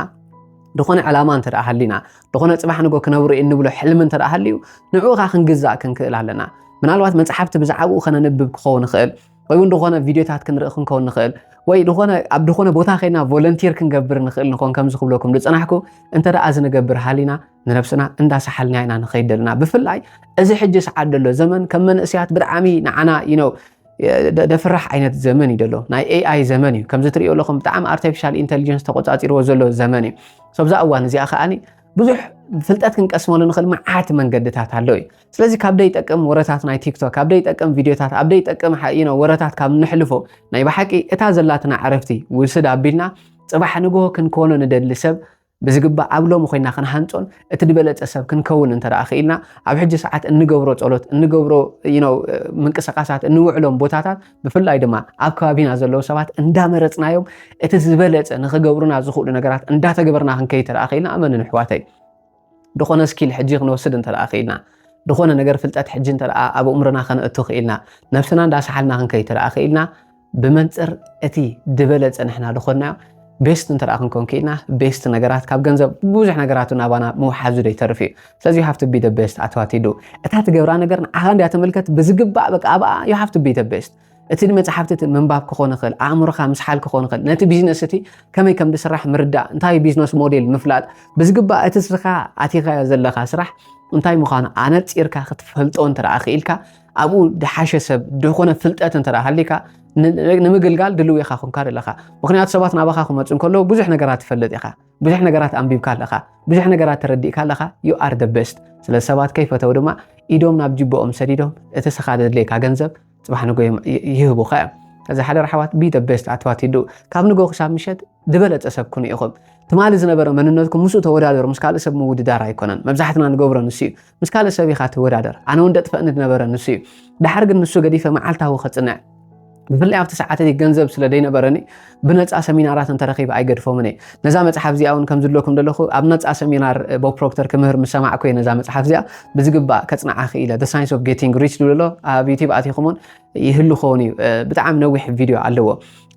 ዝኾነ ዕላማ እንተ ሃሊና፣ ዝኾነ ፅባሕ ንጎ ክነብሩ እንብሎ ሕልሚ እንተ ሃልዩ ንዕኡ ከዓ ክንግዛእ ክንክእል ኣለና። ምናልባት መፅሓፍቲ ብዛዕባኡ ከነንብብ ክኸውን ንኽእል፣ ወይ እውን ዝኾነ ቪድዮታት ክንርኢ ክንከውን ንኽእል፣ ወይ ዝኾነ ኣብ ዝኾነ ቦታ ከይና ቮለንቲር ክንገብር ንኽእል ንኾን ከምዚ ክብለኩም ዝፅናሕኩ። እንተ ደኣ እዚ ንገብር ሃሊና ንነብስና እንዳሰሓልናያ ኢና ንኸይድ ዘለና። ብፍላይ እዚ ሕጂ ሰዓት ዘሎ ዘመን ከም መንእስያት ብጣዕሚ ንዓና you know ደፍራሕ ዓይነት ዘመን እዩ ዘሎ። ናይ ኤኣይ ዘመን እዩ። ከምዚ ትሪኦ ኣለኹም ብጣዕሚ ኣርቲፊሻል ኢንቴሊጀንስ ተቆፃፂርዎ ዘሎ ዘመን እዩ። ሰብዛ እዋን እዚኣ ከዓኒ ብዙሕ ፍልጠት ክንቀስመሉ ንኽእል መዓት መንገድታት ኣሎ እዩ። ስለዚ ካብ ደይጠቅም ወረታት ናይ ቲክቶክ፣ ካብ ደይጠቅም ቪድዮታት፣ ኣብ ደይጠቅም ሓ- you know ወረታት ካብ ንሕልፎ ናይ ብሓቂ እታ ዘላትና ዕረፍቲ ውስድ ኣቢልና ፅባሕ ንግሆ ክንኮኖ ንደሊ ሰብ ብዝግባእ ኣብ ሎሚ ኮይና ክንሃንፆን እቲ ዝበለፀ ሰብ ክንከውን እንተ ደኣ ክኢልና ኣብ ሕጂ ሰዓት እንገብሮ ጸሎት እንገብሮ you know ምንቅስቃሳት እንውዕሎም ቦታታት ብፍላይ ድማ ኣብ ከባቢና ዘለዉ ሰባት እንዳመረፅናዮም እቲ ዝበለፀ ንክገብሩና ዝኽእሉ ነገራት እንዳተገበርና ክንከይድ ተደኣ ክኢልና ኣመንን ኣሕዋተይ። ዝኾነ ስኪል ሕጂ ክንወስድ እንተ ደኣ ክኢልና፣ ዝኾነ ነገር ፍልጠት ሕጂ እንተ ደኣ ኣብ ኣእምሮና ከነእቱ ክኢልና፣ ነብስና እንዳሰሓልና ክንከይድ እንተ ደኣ ክኢልና፣ ብመንፅር እቲ ዝበለፀ ንሕና ዝኾንናዮ ቤስት እንተ ደኣ ክንኮን ክኢልና፣ ቤስት ነገራት ካብ ገንዘብ ብዙሕ ነገራት እውን ኣባና ምውሓዙ ዘይተርፍ እዩ። ስለዚ you have to be the best ኣትዋቲዱ። እታ ትገብራ ነገር ንዓኻ እንድያ ተመልከት ብዝግባእ በቃ ኣብኣ you have to be the best። እቲ ንመጽሓፍቲ እቲ ምንባብ ክኾን ይኽእል፣ ኣእምሮኻ ምስሓል ክኾን ይኽእል፣ ነቲ ቢዝነስ እቲ ከመይ ከም ዝስራሕ ምርዳእ፣ እንታይ ቢዝነስ ሞዴል ምፍላጥ፣ ብዝግባእ እቲ ስኻ ኣቲኻዮ ዘለኻ ስራሕ እንታይ ምዃኑ ኣነጺርካ ክትፈልጦ እንተ ደኣ ክኢልካ፣ ኣብኡ ዝሓሸ ሰብ ዝኾነ ፍልጠት እንተ ደኣ ሃሊካ ን- ንምግልጋል ድልው ኢኻ ኮንካ ዘለኻ። ምኽንያቱ ሰባት ናባኻ ክመጹ እንከለዉ ብዙሕ ነገራት ትፈልጥ ኢኻ፣ ብዙሕ ነገራት ኣንቢብካ ኣለኻ፣ ብዙሕ ነገራት ተረዲእካ ኣለኻ። You are the best። ስለ ሰባት ከይፈተው ድማ ኢዶም ናብ ጅቦኦም ሰዲዶም እቲ ስኻ ዘድልየካ ገንዘብ ጽባሕ ንጎ ይህቡኻ እዮም። ከዚ ሓደ ርሓዋት be the best ኣትዋት ይዱ ካብ ንጎ ክሳብ ምሸት ዝበለጸ ሰብ ኩኑ ኢኹም። ትማሊ ዝነበረ መንነትኩም ምስኡ ተወዳደሩ፣ ምስ ካልእ ሰብ ምውድዳር ኣይኮነን። መብዛሕትና ንገብሮ ንሱ እዩ። ምስ ካልእ ሰብ ኢኻ ትወዳደር። ኣነ እውን ደጥፈእኒ ዝነበረ ንሱ እዩ። ድሓር ግን ንሱ ገዲፈ መዓልታዊ ከጽንዕ ብፍላይ ኣብቲ ሰዓት እቲ ገንዘብ ስለ ዘይነበረኒ ብነፃ ሰሚናራት እንተረኺበ ኣይገድፎምን እየ። ነዛ መፅሓፍ እዚኣ እውን ከም ዝብለኩም ዘለኹ ኣብ ነፃ ሰሚናር ቦብ ፕሮክተር ክምህር ምስ ሰማዕኩ እየ ነዛ መፅሓፍ እዚኣ ብዝግባእ ከፅንዓ ክኢለ። The Science of Getting Rich ዝብሎ ኣብ ዩቲብ ኣቲኹም እውን ይህሉ ኸውን እዩ። ብጣዕሚ ነዊሕ ቪድዮ ኣለዎ።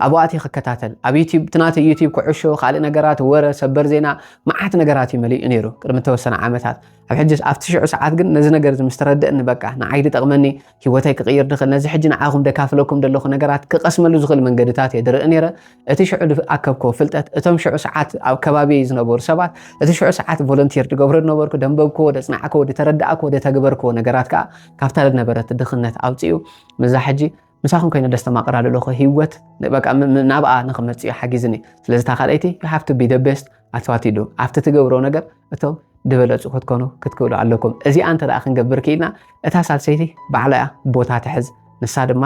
ኣብኡ ኣትየ ክከታተል ኣብ ዩቲብ እቲ ናተይ ዩቲብ ኩዕሾ ካልእ ነገራት ወረ ሰበር ዜና መዓት ነገራት እዩ መሊኡ ነይሩ ቅድሚ ተወሰነ ዓመታት። ኣብ ሕጂ ኣብቲ ሽዑ ሰዓት ግን ነዚ ነገር እዚ ምስ ተረደእኒ በቃ ንዓይ ዝጠቕመኒ ህይወተይ ክቕይር ዝኽእል ነዚ ሕጂ ንዓኹም ደካፍለኩም ዘለኹ ነገራት ክቐስመሉ ዝኽእል መንገድታት እየ ዝርኢ ነይረ። እቲ ሽዑ ዝኣከብክዎ ፍልጠት እቶም ሽዑ ሰዓት ኣብ ከባቢ ዝነበሩ ሰባት እቲ ሽዑ ሰዓት ቮለንቲር ዝገብሮ ዝነበርኩ ደንበብክዎ ደፅናዕክዎ ዝተረዳእክዎ ዝተግበርክዎ ነገራት ከዓ ካብታ ዝነበረት ድኽነት ኣውፅኡ ምዛ ሕጂ ምሳኹም ኮይነ ደስተማቕራ ዘለኹ ህይወት በቃ ናብኣ ንክመፅእ ሓጊዝኒ። ስለዚ እታ ካልኣይቲ you have to be the best ኣትዋት ይዱ ኣብቲ ትገብሮ ነገር እቶም ዝበለፁ ክትኮኑ ክትክእሉ ኣለኩም። እዚኣ እንተ ደኣ ክንገብር ክኢልና እታ ሳልሰይቲ ባዕላ እያ ቦታ ትሕዝ። ንሳ ድማ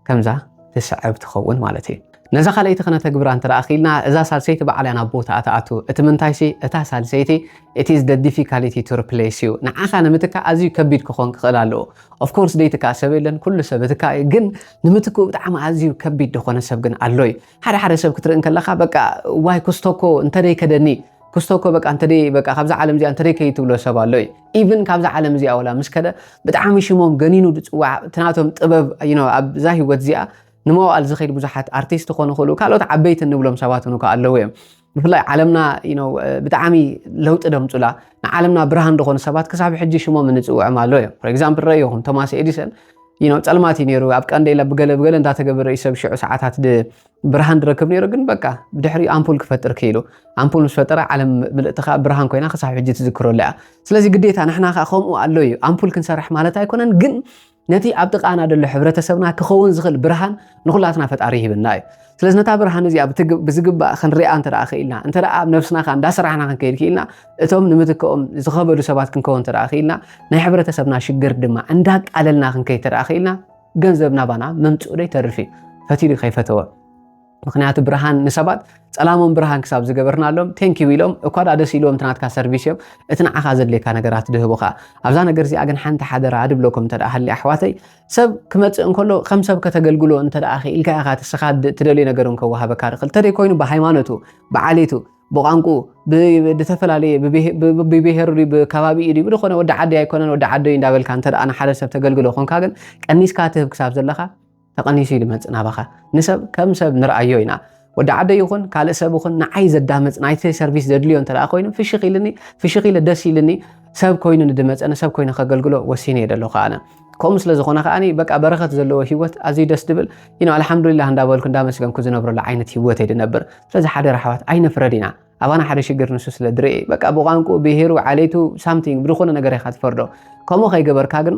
ከምዛ ትስዕብ ትኸውን ማለት እዩ። ነዛ ካልኣይቲ ክነተግብራ እንተ ደኣ ክኢልና እዛ ሳልሰይቲ ባዕላ ናብ ቦታ ትኣቱ። እቲ ምንታይሲ እታ ሳልሰይቲ it is the difficulty to replace you ንዓኻ ንምትካእ ኣዝዩ ከቢድ ክኾን ክኽእል ኣለዎ። Of course ዘይትካእ ሰብ የለን፣ ኩሉ ሰብ ይትካእ እዩ። ግን ንምትክኡ ብጣዕሚ ኣዝዩ ከቢድ ዝኾነ ሰብ ግን ኣሎ እዩ። ሓደ ሓደ ሰብ ክትርኢ እንከለኻ በቃ ዋይ ክስቶኮ እንተደይ ከደኒ ክስቶኮ በቃ እንተደይ በቃ ካብዛ ዓለም እዚኣ እንተደይ ከይትብሎ ሰብ ኣሎ እዩ። ኢቭን ካብዛ ዓለም እዚኣ ወላ ምስ ከደ ብጣዕሚ ሽሞም ገኒኑ ዝፅዋዕ እቲ ናቶም ጥበብ you know ኣብዛ ህይወት እዚኣ ንመዋል ዝኸይድ ብዙሓት ኣርቲስት ክኾኑ ይኽእሉ ካልኦት ዓበይቲ እንብሎም ሰባት እውን እኳ ኣለዉ እዮም። ብፍላይ ዓለምና you know ብጣዕሚ ለውጢ ደምፁላ ንዓለምና ብርሃን ዝኾኑ ሰባት ክሳብ ሕጂ ሽሞም እንፅውዖም ኣሎ እዮም። For example ረእዮኹም ቶማስ ኤዲሰን you know ፀልማት እዩ ነይሩ ኣብ ቀንዴላ ብገለ ብገለ እንዳተገበረ እዩ ሰብ ሽዑ ሰዓታት ድ- ብርሃን ዝረክብ ነይሩ ግን በቃ ብድሕሪኡ ኣምፑል ክፈጥር ክኢሉ ኣምፑል ምስ ፈጠረ ዓለም ምልእቲ ከዓ ብርሃን ኮይና ክሳብ ሕጂ ትዝክረሉ እያ። ስለዚ ግዴታ ንሕና ከዓ ከምኡ ኣሎ እዩ ኣምፑል ክንሰርሕ ማለት ኣይኮነን ግን ነቲ ኣብ ጥቓና ዘሎ ሕብረተሰብና ክኸውን ዝኽእል ብርሃን ንኹላትና ፈጣሪ ይህብና እዩ። ስለዚ ነታ ብርሃን እዚኣ ብዝግባእ ክንሪኣ እንተ ደኣ ክኢልና፣ እንተ ደኣ ኣብ ነብስና ከኣ እንዳሰራሕና ክንከይድ ክኢልና፣ እቶም ንምትክኦም ዝኸበዱ ሰባት ክንከውን እንተ ደኣ ክኢልና፣ ናይ ሕብረተሰብና ሽግር ድማ እንዳቃለልና ክንከይድ እንተ ደኣ ክኢልና፣ ገንዘብ ናባና መምጽኡ ዶ ይተርፍ እዩ? ፈትዩ ከይፈተወ። ምኽንያቱ ብርሃን ንሰባት ጸላሞም ብርሃን ክሳብ ዝገበርናሎም፣ ቴንኪው ኢሎም፣ እኳ ደኣ ደስ ኢልዎም እቲ ናትካ ሰርቪስ እዮም፣ እቲ ንዓኻ ዘድልየካ ነገራት ድህቡኻ። ኣብዛ ነገር እዚኣ ግን ሓንቲ ሓደራ ድብለኩም እንተ ደኣ ሃልየ ኣሕዋተይ፣ ሰብ ክመጽእ እንከሎ ከም ሰብ ከተገልግሎ እንተ ደኣ ክኢልካ ኢኻ፣ እቲ ንስኻ ድ-፣ ትደልዮ ነገር እውን ከወሃበካ ይኽእል። እንተደይ ኮይኑ ብሃይማኖቱ፣ ብዓሌቱ፣ ብቋንቁ፣ ብ-፣ ብተፈላለየ ብብሄ-፣ ብ-፣ ብ-፣ ብብሄሩ ድዩ፣ ብከባቢኡ ድዩ፣ ብዝኾነ ወዲ ዓዲ ኣይኮነን፣ ወዲ ዓዲ እዩ እንዳበልካ እንተ ደኣ ንሓደ ሰብ ተገልግሎ ኮንካ ግን ቀኒስካ ትህብ ክሳብ ዘለኻ ተቐኒሱ እዩ ዝመጽእ ናባኻ። ንሰብ ከም ሰብ ንርኣዮ ኢና። ወዲ ዓደይ ይኹን ካልእ ሰብ ይኹን ንዓይ ዘዳምጽ ናይቲ ሰርቪስ ዘድልዮ እንተ ደኣ ኮይኑ ፍሽኽ ኢልኒ፣ ፍሽኽ ኢለ ደስ ኢልኒ ሰብ ኮይኑ ንድመጸኒ ሰብ ኮይኑ ከገልግሎ ወሲነ እየ ዘለኹ ኣነ። ከምኡ ስለ ዝኾነ ከኣኒ በቃ በረኸት ዘለዎ ህይወት ኣዝዩ ደስ ድብል። You know ኣልሓምዱሊላህ እንዳበልኩ እንዳመስገንኩ ዝነብረሉ ዓይነት ህይወት እየ ድነብር። ስለዚ ሓደራ ኣሕዋት ኣይንፍረድ ኢና። ኣባና ሓደ ሽግር ንሱ ስለ ድርኢ በቃ ብቋንቁ ብሄሩ ዓሌቱ ሳምቲንግ ብዝኾነ ነገር ኢኻ ትፈርዶ። ከምኡ ከይገበርካ ግን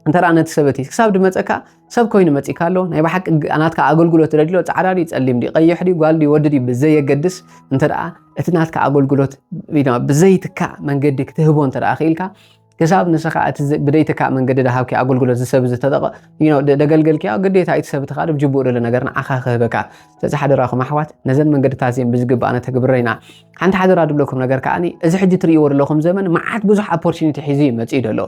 እንተ ደኣ ነቲ ሰብ እቲ ክሳብ ድመጸካ ሰብ ኮይኑ መጺካ ኣሎ ናይ ብሓቂ ግ-፣ ናትካ ኣገልግሎት ደድልዮ ጻዕዳ ድዩ ጸሊም ድዩ ቀይሕ ድዩ ጓል ድዩ ወዲ ድዩ ብዘየገድስ እንተ ደኣ እቲ ናትካ ኣገልግሎት you know ብዘይትካእ መንገዲ ክትህቦ እንተ ደኣ ክኢልካ ክሳብ ንስኻ እቲ ዝ-፣ ብደይትካእ መንገዲ ደሃብኪ ኣገልግሎት ዝሰብ ዝተጠቐ you know ደ-፣ ደገልገልክያ ግዴታ እቲ ሰብ እቲ ካልእ ብጅቡእ ደሎ ነገር ንዓኻ ክህበካ። ስለዚ ሓደራኹም ኣሕዋት ነዘን መንገድታት እዚን ብዝግባእ ነተግብረ ኢና። ሓንቲ ሓደራ ድብለኩም ነገር ከኣኒ እዚ ሕጂ ትርእይዎ ዘለኹም ዘመን መዓት ብዙሕ ኦፖርቹኒቲ ሒዙ እዩ መጺኡ ዘሎ።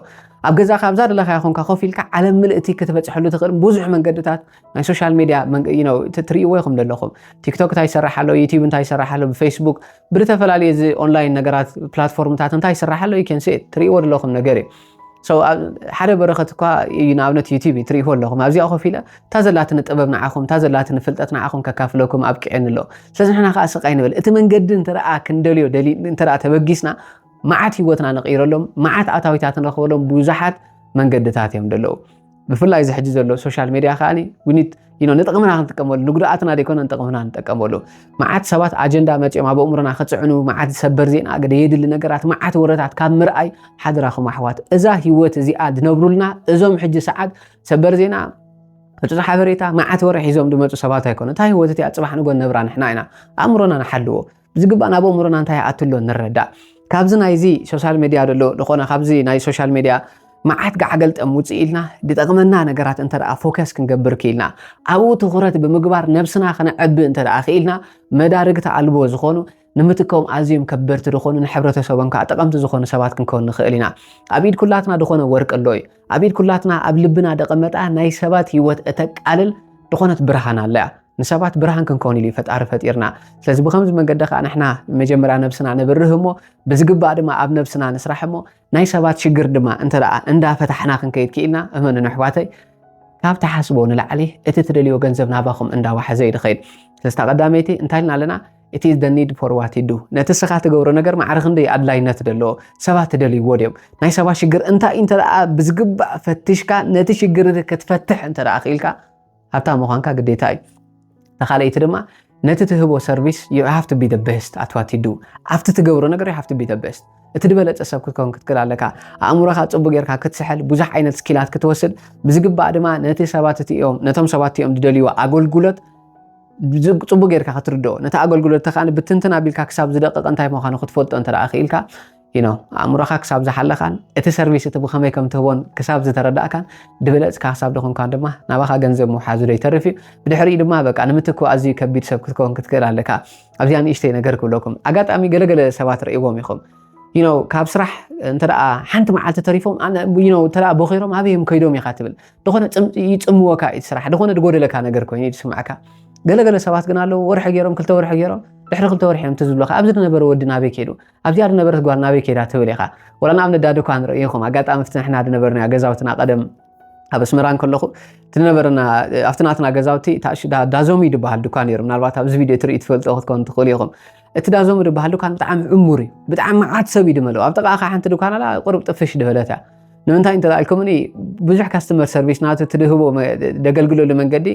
ኣብ ገዛኻ ኣብዛ ደለኻያ ኮንካ ኮፍ ኢልካ ዓለም ምልእቲ ክትበጽሐሉ ትኽእል ብዙሕ መንገድታት ናይ ሶሻል ሜድያ መንገ-፣ you know ት-፣ ትርእይዎ ኢኹም ዘለኹም። ቲክቶክ እንታይ ይሰርሕ ኣሎ፣ ዩቲዩብ እንታይ ይሰርሕ ኣሎ፣ ብፌስቡክ ብዝተፈላለየ እዚ ኦንላይን ነገራት ፕላትፎርምታት እንታይ ይሰርሕ ኣሎ you can see it ትርእይዎ ዘለኹም ነገር እዩ። So ኣብ ሓደ በረኸት እኳ እዩ ንኣብነት ዩቲዩብ እዩ ትርእይዎ ኣለኹም ኣብዚኣ ኮፍ ኢለ እታ ዘላትኒ ጥበብ ንዓኹም እታ ዘላትኒ ፍልጠት ንዓኹም ከካፍለኩም ኣብቂዐኒ ኣሎ። ስለዚ ንሕና ከዓ ስቕ ኣይንበል እቲ መንገዲ እንተ ደኣ ክንደልዮ ደሊ እንተ ደኣ ተበጊስና መዓት ህይወትና ንቕይረሎም መዓት ኣታዊታት ንረኽበሎም ብዙሓት መንገድታት እዮም ዘለዉ። ብፍላይ እዚ ሕጂ ዘሎ ሶሻል ሜድያ ከኣኒ we need you know ንጥቕምና ክንጥቀመሉ ንጉድኣትና ዘይኮነ ንጥቕምና ንጥቀመሉ። መዓት ሰባት ኣጀንዳ መጺኦም ኣብ ኣእምሮና ክጽዕኑ መዓት ሰበር ዜና ገደ የድሊ ነገራት መዓት ወረታት ካብ ምርኣይ ሓደራኹም ኣሕዋት እዛ ህይወት እዚኣ ድነብሩልና እዞም ሕጂ ሰዓት ሰበር ዜና ሕጹጽ ሓበሬታ መዓት ወረ ሒዞም ድመጹ ሰባት ኣይኮኑ እታ ህይወት እቲኣ ጽባሕ ንጎ ነብራ ንሕና ኢና። ኣእምሮና ንሓልዎ ብዝግባእ ናብ ኣእምሮና እንታይ ይኣትሎ ንረዳእ። ካብዚ ናይዚ ሶሻል ሜድያ ዘሎ ዝኾነ ካብዚ ናይ ሶሻል ሜድያ መዓት ጋዕገልጠም ውፅእ ኢልና ዝጠቕመና ነገራት እንተ ደኣ ፎከስ ክንገብር ክኢልና ኣብኡ ትኹረት ብምግባር ነብስና ከነዐቢ እንተ ደኣ ክኢልና መዳርግቲ ኣልቦ ዝኾኑ ንምትከኦም ኣዝዮም ከበርቲ ዝኾኑ ንሕብረተሰቦም ከዓ ጠቐምቲ ዝኾኑ ሰባት ክንከውን ንኽእል ኢና። ኣብ ኢድ ኩላትና ዝኾነ ወርቂ ኣሎ እዩ። ኣብ ኢድ ኩላትና ኣብ ልብና ደቐመጣ ናይ ሰባት ህይወት እተቃልል ዝኾነት ብርሃን ኣላ እያ። ንሰባት ብርሃን ክንከውን ኢሉ እዩ ፈጣሪ ፈጢርና። ስለዚ ብኸምዚ መንገዲ ከዓ ንሕና መጀመርያ ነብስና ነብርህ እሞ ብዝግባእ ድማ ኣብ ነብስና ንስራሕ እሞ ናይ ሰባት ሽግር ድማ እንተ ደኣ እንዳፈታሕና ክንከይድ ክኢልና እመኑን ኣሕዋተይ ካብ ትሓስቦ ንላዕሊ እቲ ትደልዮ ገንዘብ ናባኹም እንዳዋሓዘ እዩ ዝኸይድ። ስለዚ እታ ቀዳመይቲ እንታይ ኢልና ኣለና? It is the need for what you do ነቲ ስኻ ትገብሮ ነገር ማዕረ ክንደይ ኣድላይነት ዘለዎ ሰባት ትደልይዎ ድዮም ናይ ሰባት ሽግር እንታይ እንተ ደኣ ብዝግባእ ፈትሽካ ነቲ ሽግር ክትፈትሕ እንተ ደኣ ክኢልካ ሃብታም ምዃንካ ግዴታ እዩ። ተኻለይቲ ድማ ነቲ ትህቦ ሰርቪስ you have to be the best at what you do ኣብቲ ትገብሮ ነገር you have to be the best እቲ ዝበለጸ ሰብ ክትከውን ክትክእል ኣለካ። ኣእምሮኻ ጽቡቅ ጌርካ ክትስሕል ብዙሕ ዓይነት ስኪላት ክትወስድ ብዝግባእ ድማ ነቲ ሰባት እቲኦም ነቶም ሰባት እቲኦም ዝደልይዎ ኣገልግሎት ጽቡቅ ጌርካ ክትርድኦ ነቲ ኣገልግሎት ተኻኒ ብትንትን ኣቢልካ ክሳብ ዝደቀቀ እንታይ ምዃኑ ክትፈልጦ እንተ ደኣ ክኢልካ you know ኣእምሮኻ ክሳብ ዝሓለኻን እቲ ሰርቪስ እቲ ብኸመይ ከም ትህቦን ክሳብ ዝተረዳእካን ድበለጽካ ክሳብ ደኾንካን ድማ ናባኻ ገንዘብ ምውሓዙ ዶ ይተርፍ እዩ። ብድሕሪኡ ድማ በቃ ንምትኩ ኣዝዩ ከቢድ ሰብ ክትከውን ክትክእል ኣለካ። ኣብዚኣ ንእሽተይ ነገር ክብለኩም ኣጋጣሚ ገለገለ ሰባት ርእይዎም ኢኹም you know ካብ ስራሕ እንተ ደኣ ሓንቲ መዓልቲ ተሪፎም ኣነ you know እንተ ደኣ ቦኺሮም ኣበይ እዮም ከይዶም ኢኻ ትብል። ዝኾነ ጽም-፣ ይጽምወካ እዩ እቲ ስራሕ። ዝኾነ ዝጎደለካ ነገር ኮይኑ እዩ ዝስምዓካ። ገለገለ ሰባት ግን ኣለዉ ወርሒ ገይሮም ክልተ ወርሒ ገይሮም ድሕሪ ክልተ ወርሒ እዮም ትዝ ዝብለኻ ኣብዚ ዝነበረ ወዲ ናበይ ከይዱ ኣብዚኣ ዝነበረት ጓል ናበይ ከይዳ ትብል ኢኻ። ወላ ንኣብነት ዳ ድኳን ርእይኹም ኣጋጣሚ ኣብቲ ንሕና ዝነበርና ገዛውትና ቀደም ኣብ ኣስመራ እንከለኹ እቲ ዝነበረና ኣብቲ ናትና ገዛውቲ እታ እሺ ዳ-፣ ዳዞሚ ዝበሃል ድኳን ነይሩ። ምናልባት ኣብዚ ቪድዮ ትርኢ ትፈልጦ ክትከውን ትኽእሉ ኢኹም። እቲ ዳዞሚ ዝበሃል ድኳን ብጣዕሚ ዕሙር እዩ። ብጣዕሚ መዓት ሰብ እዩ ድመልኦ። ኣብ ጥቓኻ ሓንቲ ድኳን ኣላ ቁሩብ ጥፍሽ ድበለት እያ። ንምንታይ እንተ ኢልኩምኒ ብዙሕ ካስተመር ሰርቪስ ናቱ እቲ ድህቦ መ-፣ ደገልግለሉ መንገዲ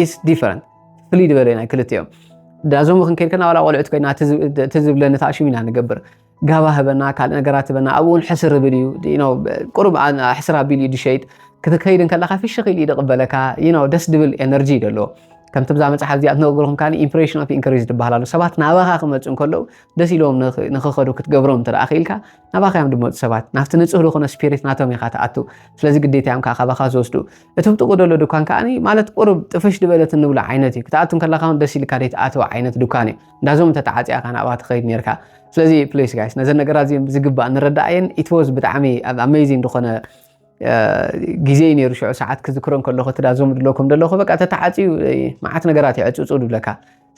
is different ፍልይ ዝበለ ናይ ክልቲኦም። ዳዞሚ ክንከይድ ከና ዋላ ቆልዑት ኮይና እቲ ዝ-፣ እቲ ዝብለኒ ታእሽም ኢና ንገብር። ጋባ ህበና ካልእ ነገራት ህበና ኣብኡ እውን ሕስር ብል እዩ you know ቁሩብ ኣ-፣ ሕስር ኣቢሉ እዩ ድሸይጥ። ክትከይድ እንከለካ ፍሽኽ ኢሉ እዩ ዝቕበለካ። You know፣ ደስ ድብል ኤነርጂ እዩ ዘለዎ። ከምቲ ብዛ መፅሓፍ እዚኣ ትነግርኩም ካሊ ኢምፕሬሽን ኦፍ ኢንክሪዝ ዝበሃል ኣሎ። ሰባት ናባኻ ክመፁ እንከለዉ ደስ ኢልዎም ንኽ- ንኽኸዱ ክትገብሮም እንተ ደኣ ክኢልካ፣ ናባኻ እዮም ድመፁ ሰባት። ናብቲ ንፁህ ዝኾነ ስፒሪት ናቶም ኢኻ ትኣቱ። ስለዚ ግዴታ እዮም ከዓ ካባኻ ዝወስዱ። እቲ ብጥቑ ዘሎ ድኳን ከዓ ማለት ቁሩብ ጥፍሽ ዝበለት እንብሎ ዓይነት እዩ። ክትኣቱ እንከለካ እውን ደስ ኢልካ ዘይትኣትዎ ዓይነት ድኳን እዩ። እንዳዞም እንተተዓፅያ ኢኻ ናብኣ ትኸይድ ነርካ። ስለዚ ፕሊስ ጋይስ፣ ነዘን ነገራት እዚኦም ብዝግባእ ንረዳእየን። ኢትወዝ ብጣዕሚ ኣሜዚንግ ዝኾነ ግዜ እዩ ነይሩ። ሽዑ ሰዓት ክዝክሮ እንከለኹ እቲ ዳዞም ድለኩም ደለኹ በቃ ተተዓፅዩ፣ መዓት ነገራት ይዕፅፁ ድብለካ።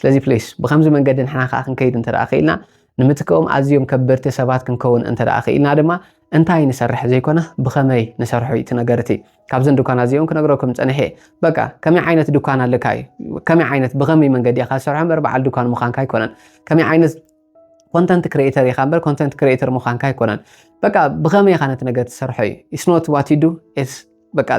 ስለዚ ፕሊስ ብከምዚ መንገዲ ንሕና ከዓ ክንከይድ እንተ ደኣ ክኢልና፣ ንምትክኦም ኣዝዮም ከበድቲ ሰባት ክንከውን እንተ ደኣ ክኢልና ድማ እንታይ ንሰርሕ ዘይኮነ ብኸመይ ንሰርሖ እዩ እቲ ነገር። እቲ ካብዘን ድኳናት እዚኦም ክነግረኩም ፀኒሐ እየ። በቃ ከመይ ዓይነት ድኳን ኣለካ እዩ፣ ከመይ ዓይነት ብኸመይ መንገዲ ኢኻ ዝሰርሖ እምበር በዓል ድኳን ምዃንካ ኣይኮነን። ከመይ ዓይነት ኮንተንት ክሪኤተር ኢኻ እምበር ኮንተንት ክሪኤተር ምዃንካ ኣይኮነን። በቃ ብኸመይ ኢኻ ነቲ ነገር ትሰርሖ እዩ። It's not what you do, it's በቃ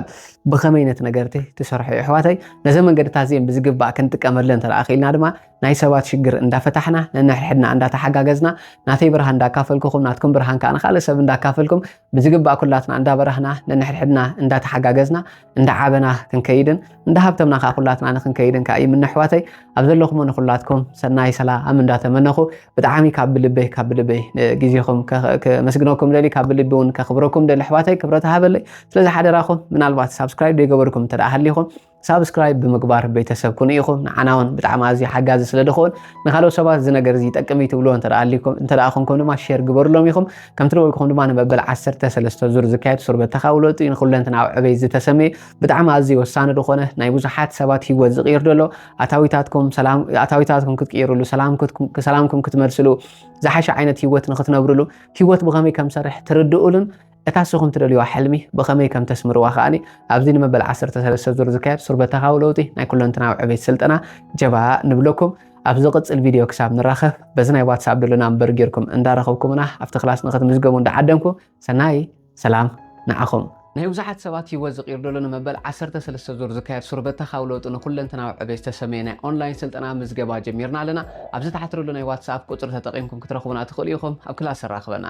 ብኸመይ ነቲ ነገር እቲ ትሰርሖ እዩ ኣሕዋተይ። ነዘ መንገድታት እዚኦም ብዝግባእ ክንጥቀመለን እንተ ደኣ ክኢልና ድማ ናይ ሰባት ሽግር እንዳፈታሕና ነንሕድሕድና እንዳተሓጋገዝና ናተይ ብርሃን እንዳካፈልኩኹም ናትኩም ብርሃን ከዓ ንካልእ ሰብ እንዳካፈልኩም ብዝግባእ ኩላትና እንዳበራህና ነንሕድሕድና እንዳተሓጋገዝና እንዳዓበና ክንከይድን እንዳሃብተምና ከዓ ኩላትና ንክንከይድን ከዓ ይምነ ኣሕዋተይ። ኣብ ዘለኹሞ ንኩላትኩም ሰናይ ሰላም እንዳተመነኹ ብጣዕሚ ካብ ብልበይ ካብ ብልበይ ግዜኹም ከመስግነኩም ደሊ ካብ ብልቢ እውን ከኽብረኩም ደሊ ኣሕዋተይ ክብረት ሃበለይ። ስለዚ ሓደራኹም ምናልባት ሳብስክራይብ ዘይገበርኩም እንተ ደኣ ሃሊኹም ሳብስክራይብ ብምግባር ቤተሰብ ኩኑ ኢኹም። ንዓና እውን ብጣዕሚ ኣዝዩ ሓጋዚ ስለ ድኸውን ንካልኦት ሰባት እዚ ነገር እዚ ይጠቅም እዩ ትብልዎ እንተ ደኣ ሃሊኩም እንተ ደኣ ኮንኩም ድማ ሼር ግበሩሎም ኢኹም። ከምቲ ዝበልኩኹም ድማ ንመበል ዓሰርተ ሰለስተ ዙር ዝካየድ ሱር በተኻዊ ለውጢ ንኩለንትናዊ ዕቤት ዝተሰመየ ብጣዕሚ ኣዝዩ ወሳኒ ዝኾነ ናይ ብዙሓት ሰባት ህይወት ዝቕይር ዘሎ ኣታዊታትኩም ሰላም ኣታዊታትኩም ክትቅይሩሉ ሰላምኩም ክትመልስሉ ዝሓሸ ዓይነት ህይወት ንክትነብርሉ ህይወት ብኸመይ ከም ሰርሕ ትርድኡሉን እታ ንስኹም ትደልዩዋ ሕልሚ ብኸመይ ከም ተስምርዋ ከዓኒ ኣብዚ ንመበል ዓሰርተ ሰለስተ ዙር ዝካየድ ሱር በተኻዊ ለውጢ ናይ ኩለንትናዊ ዕቤት ስልጠና ጀባ ንብለኩም። ኣብ ዝቕጽል ቪድዮ ክሳብ ንራኸብ በዚ ናይ ዋትሳፕ ደሎ ናምበር ጌርኩም እንዳረኸብኩምና ኣብቲ ክላስ ንክትምዝገቡ እንዳዓደምኩ ሰናይ ሰላም ንዓኹም። ናይ ብዙሓት ሰባት ህይወት ዝቕይር ደሎ ንመበል ዓሰርተ ሰለስተ ዙር ዝካየድ ሱር በተኻዊ ለውጢ ንኩለንትናዊ ዕቤት ዝተሰመየ ናይ ኦንላይን ስልጠና ምዝገባ ጀሚርና ኣለና። ኣብዚ ታሕቲ ዘሎ ናይ ዋትሳፕ ቁጽሪ ተጠቒምኩም ክትረኽቡና ትኽእሉ ኢኹም። ኣብ ክላስ ኣራኽበና።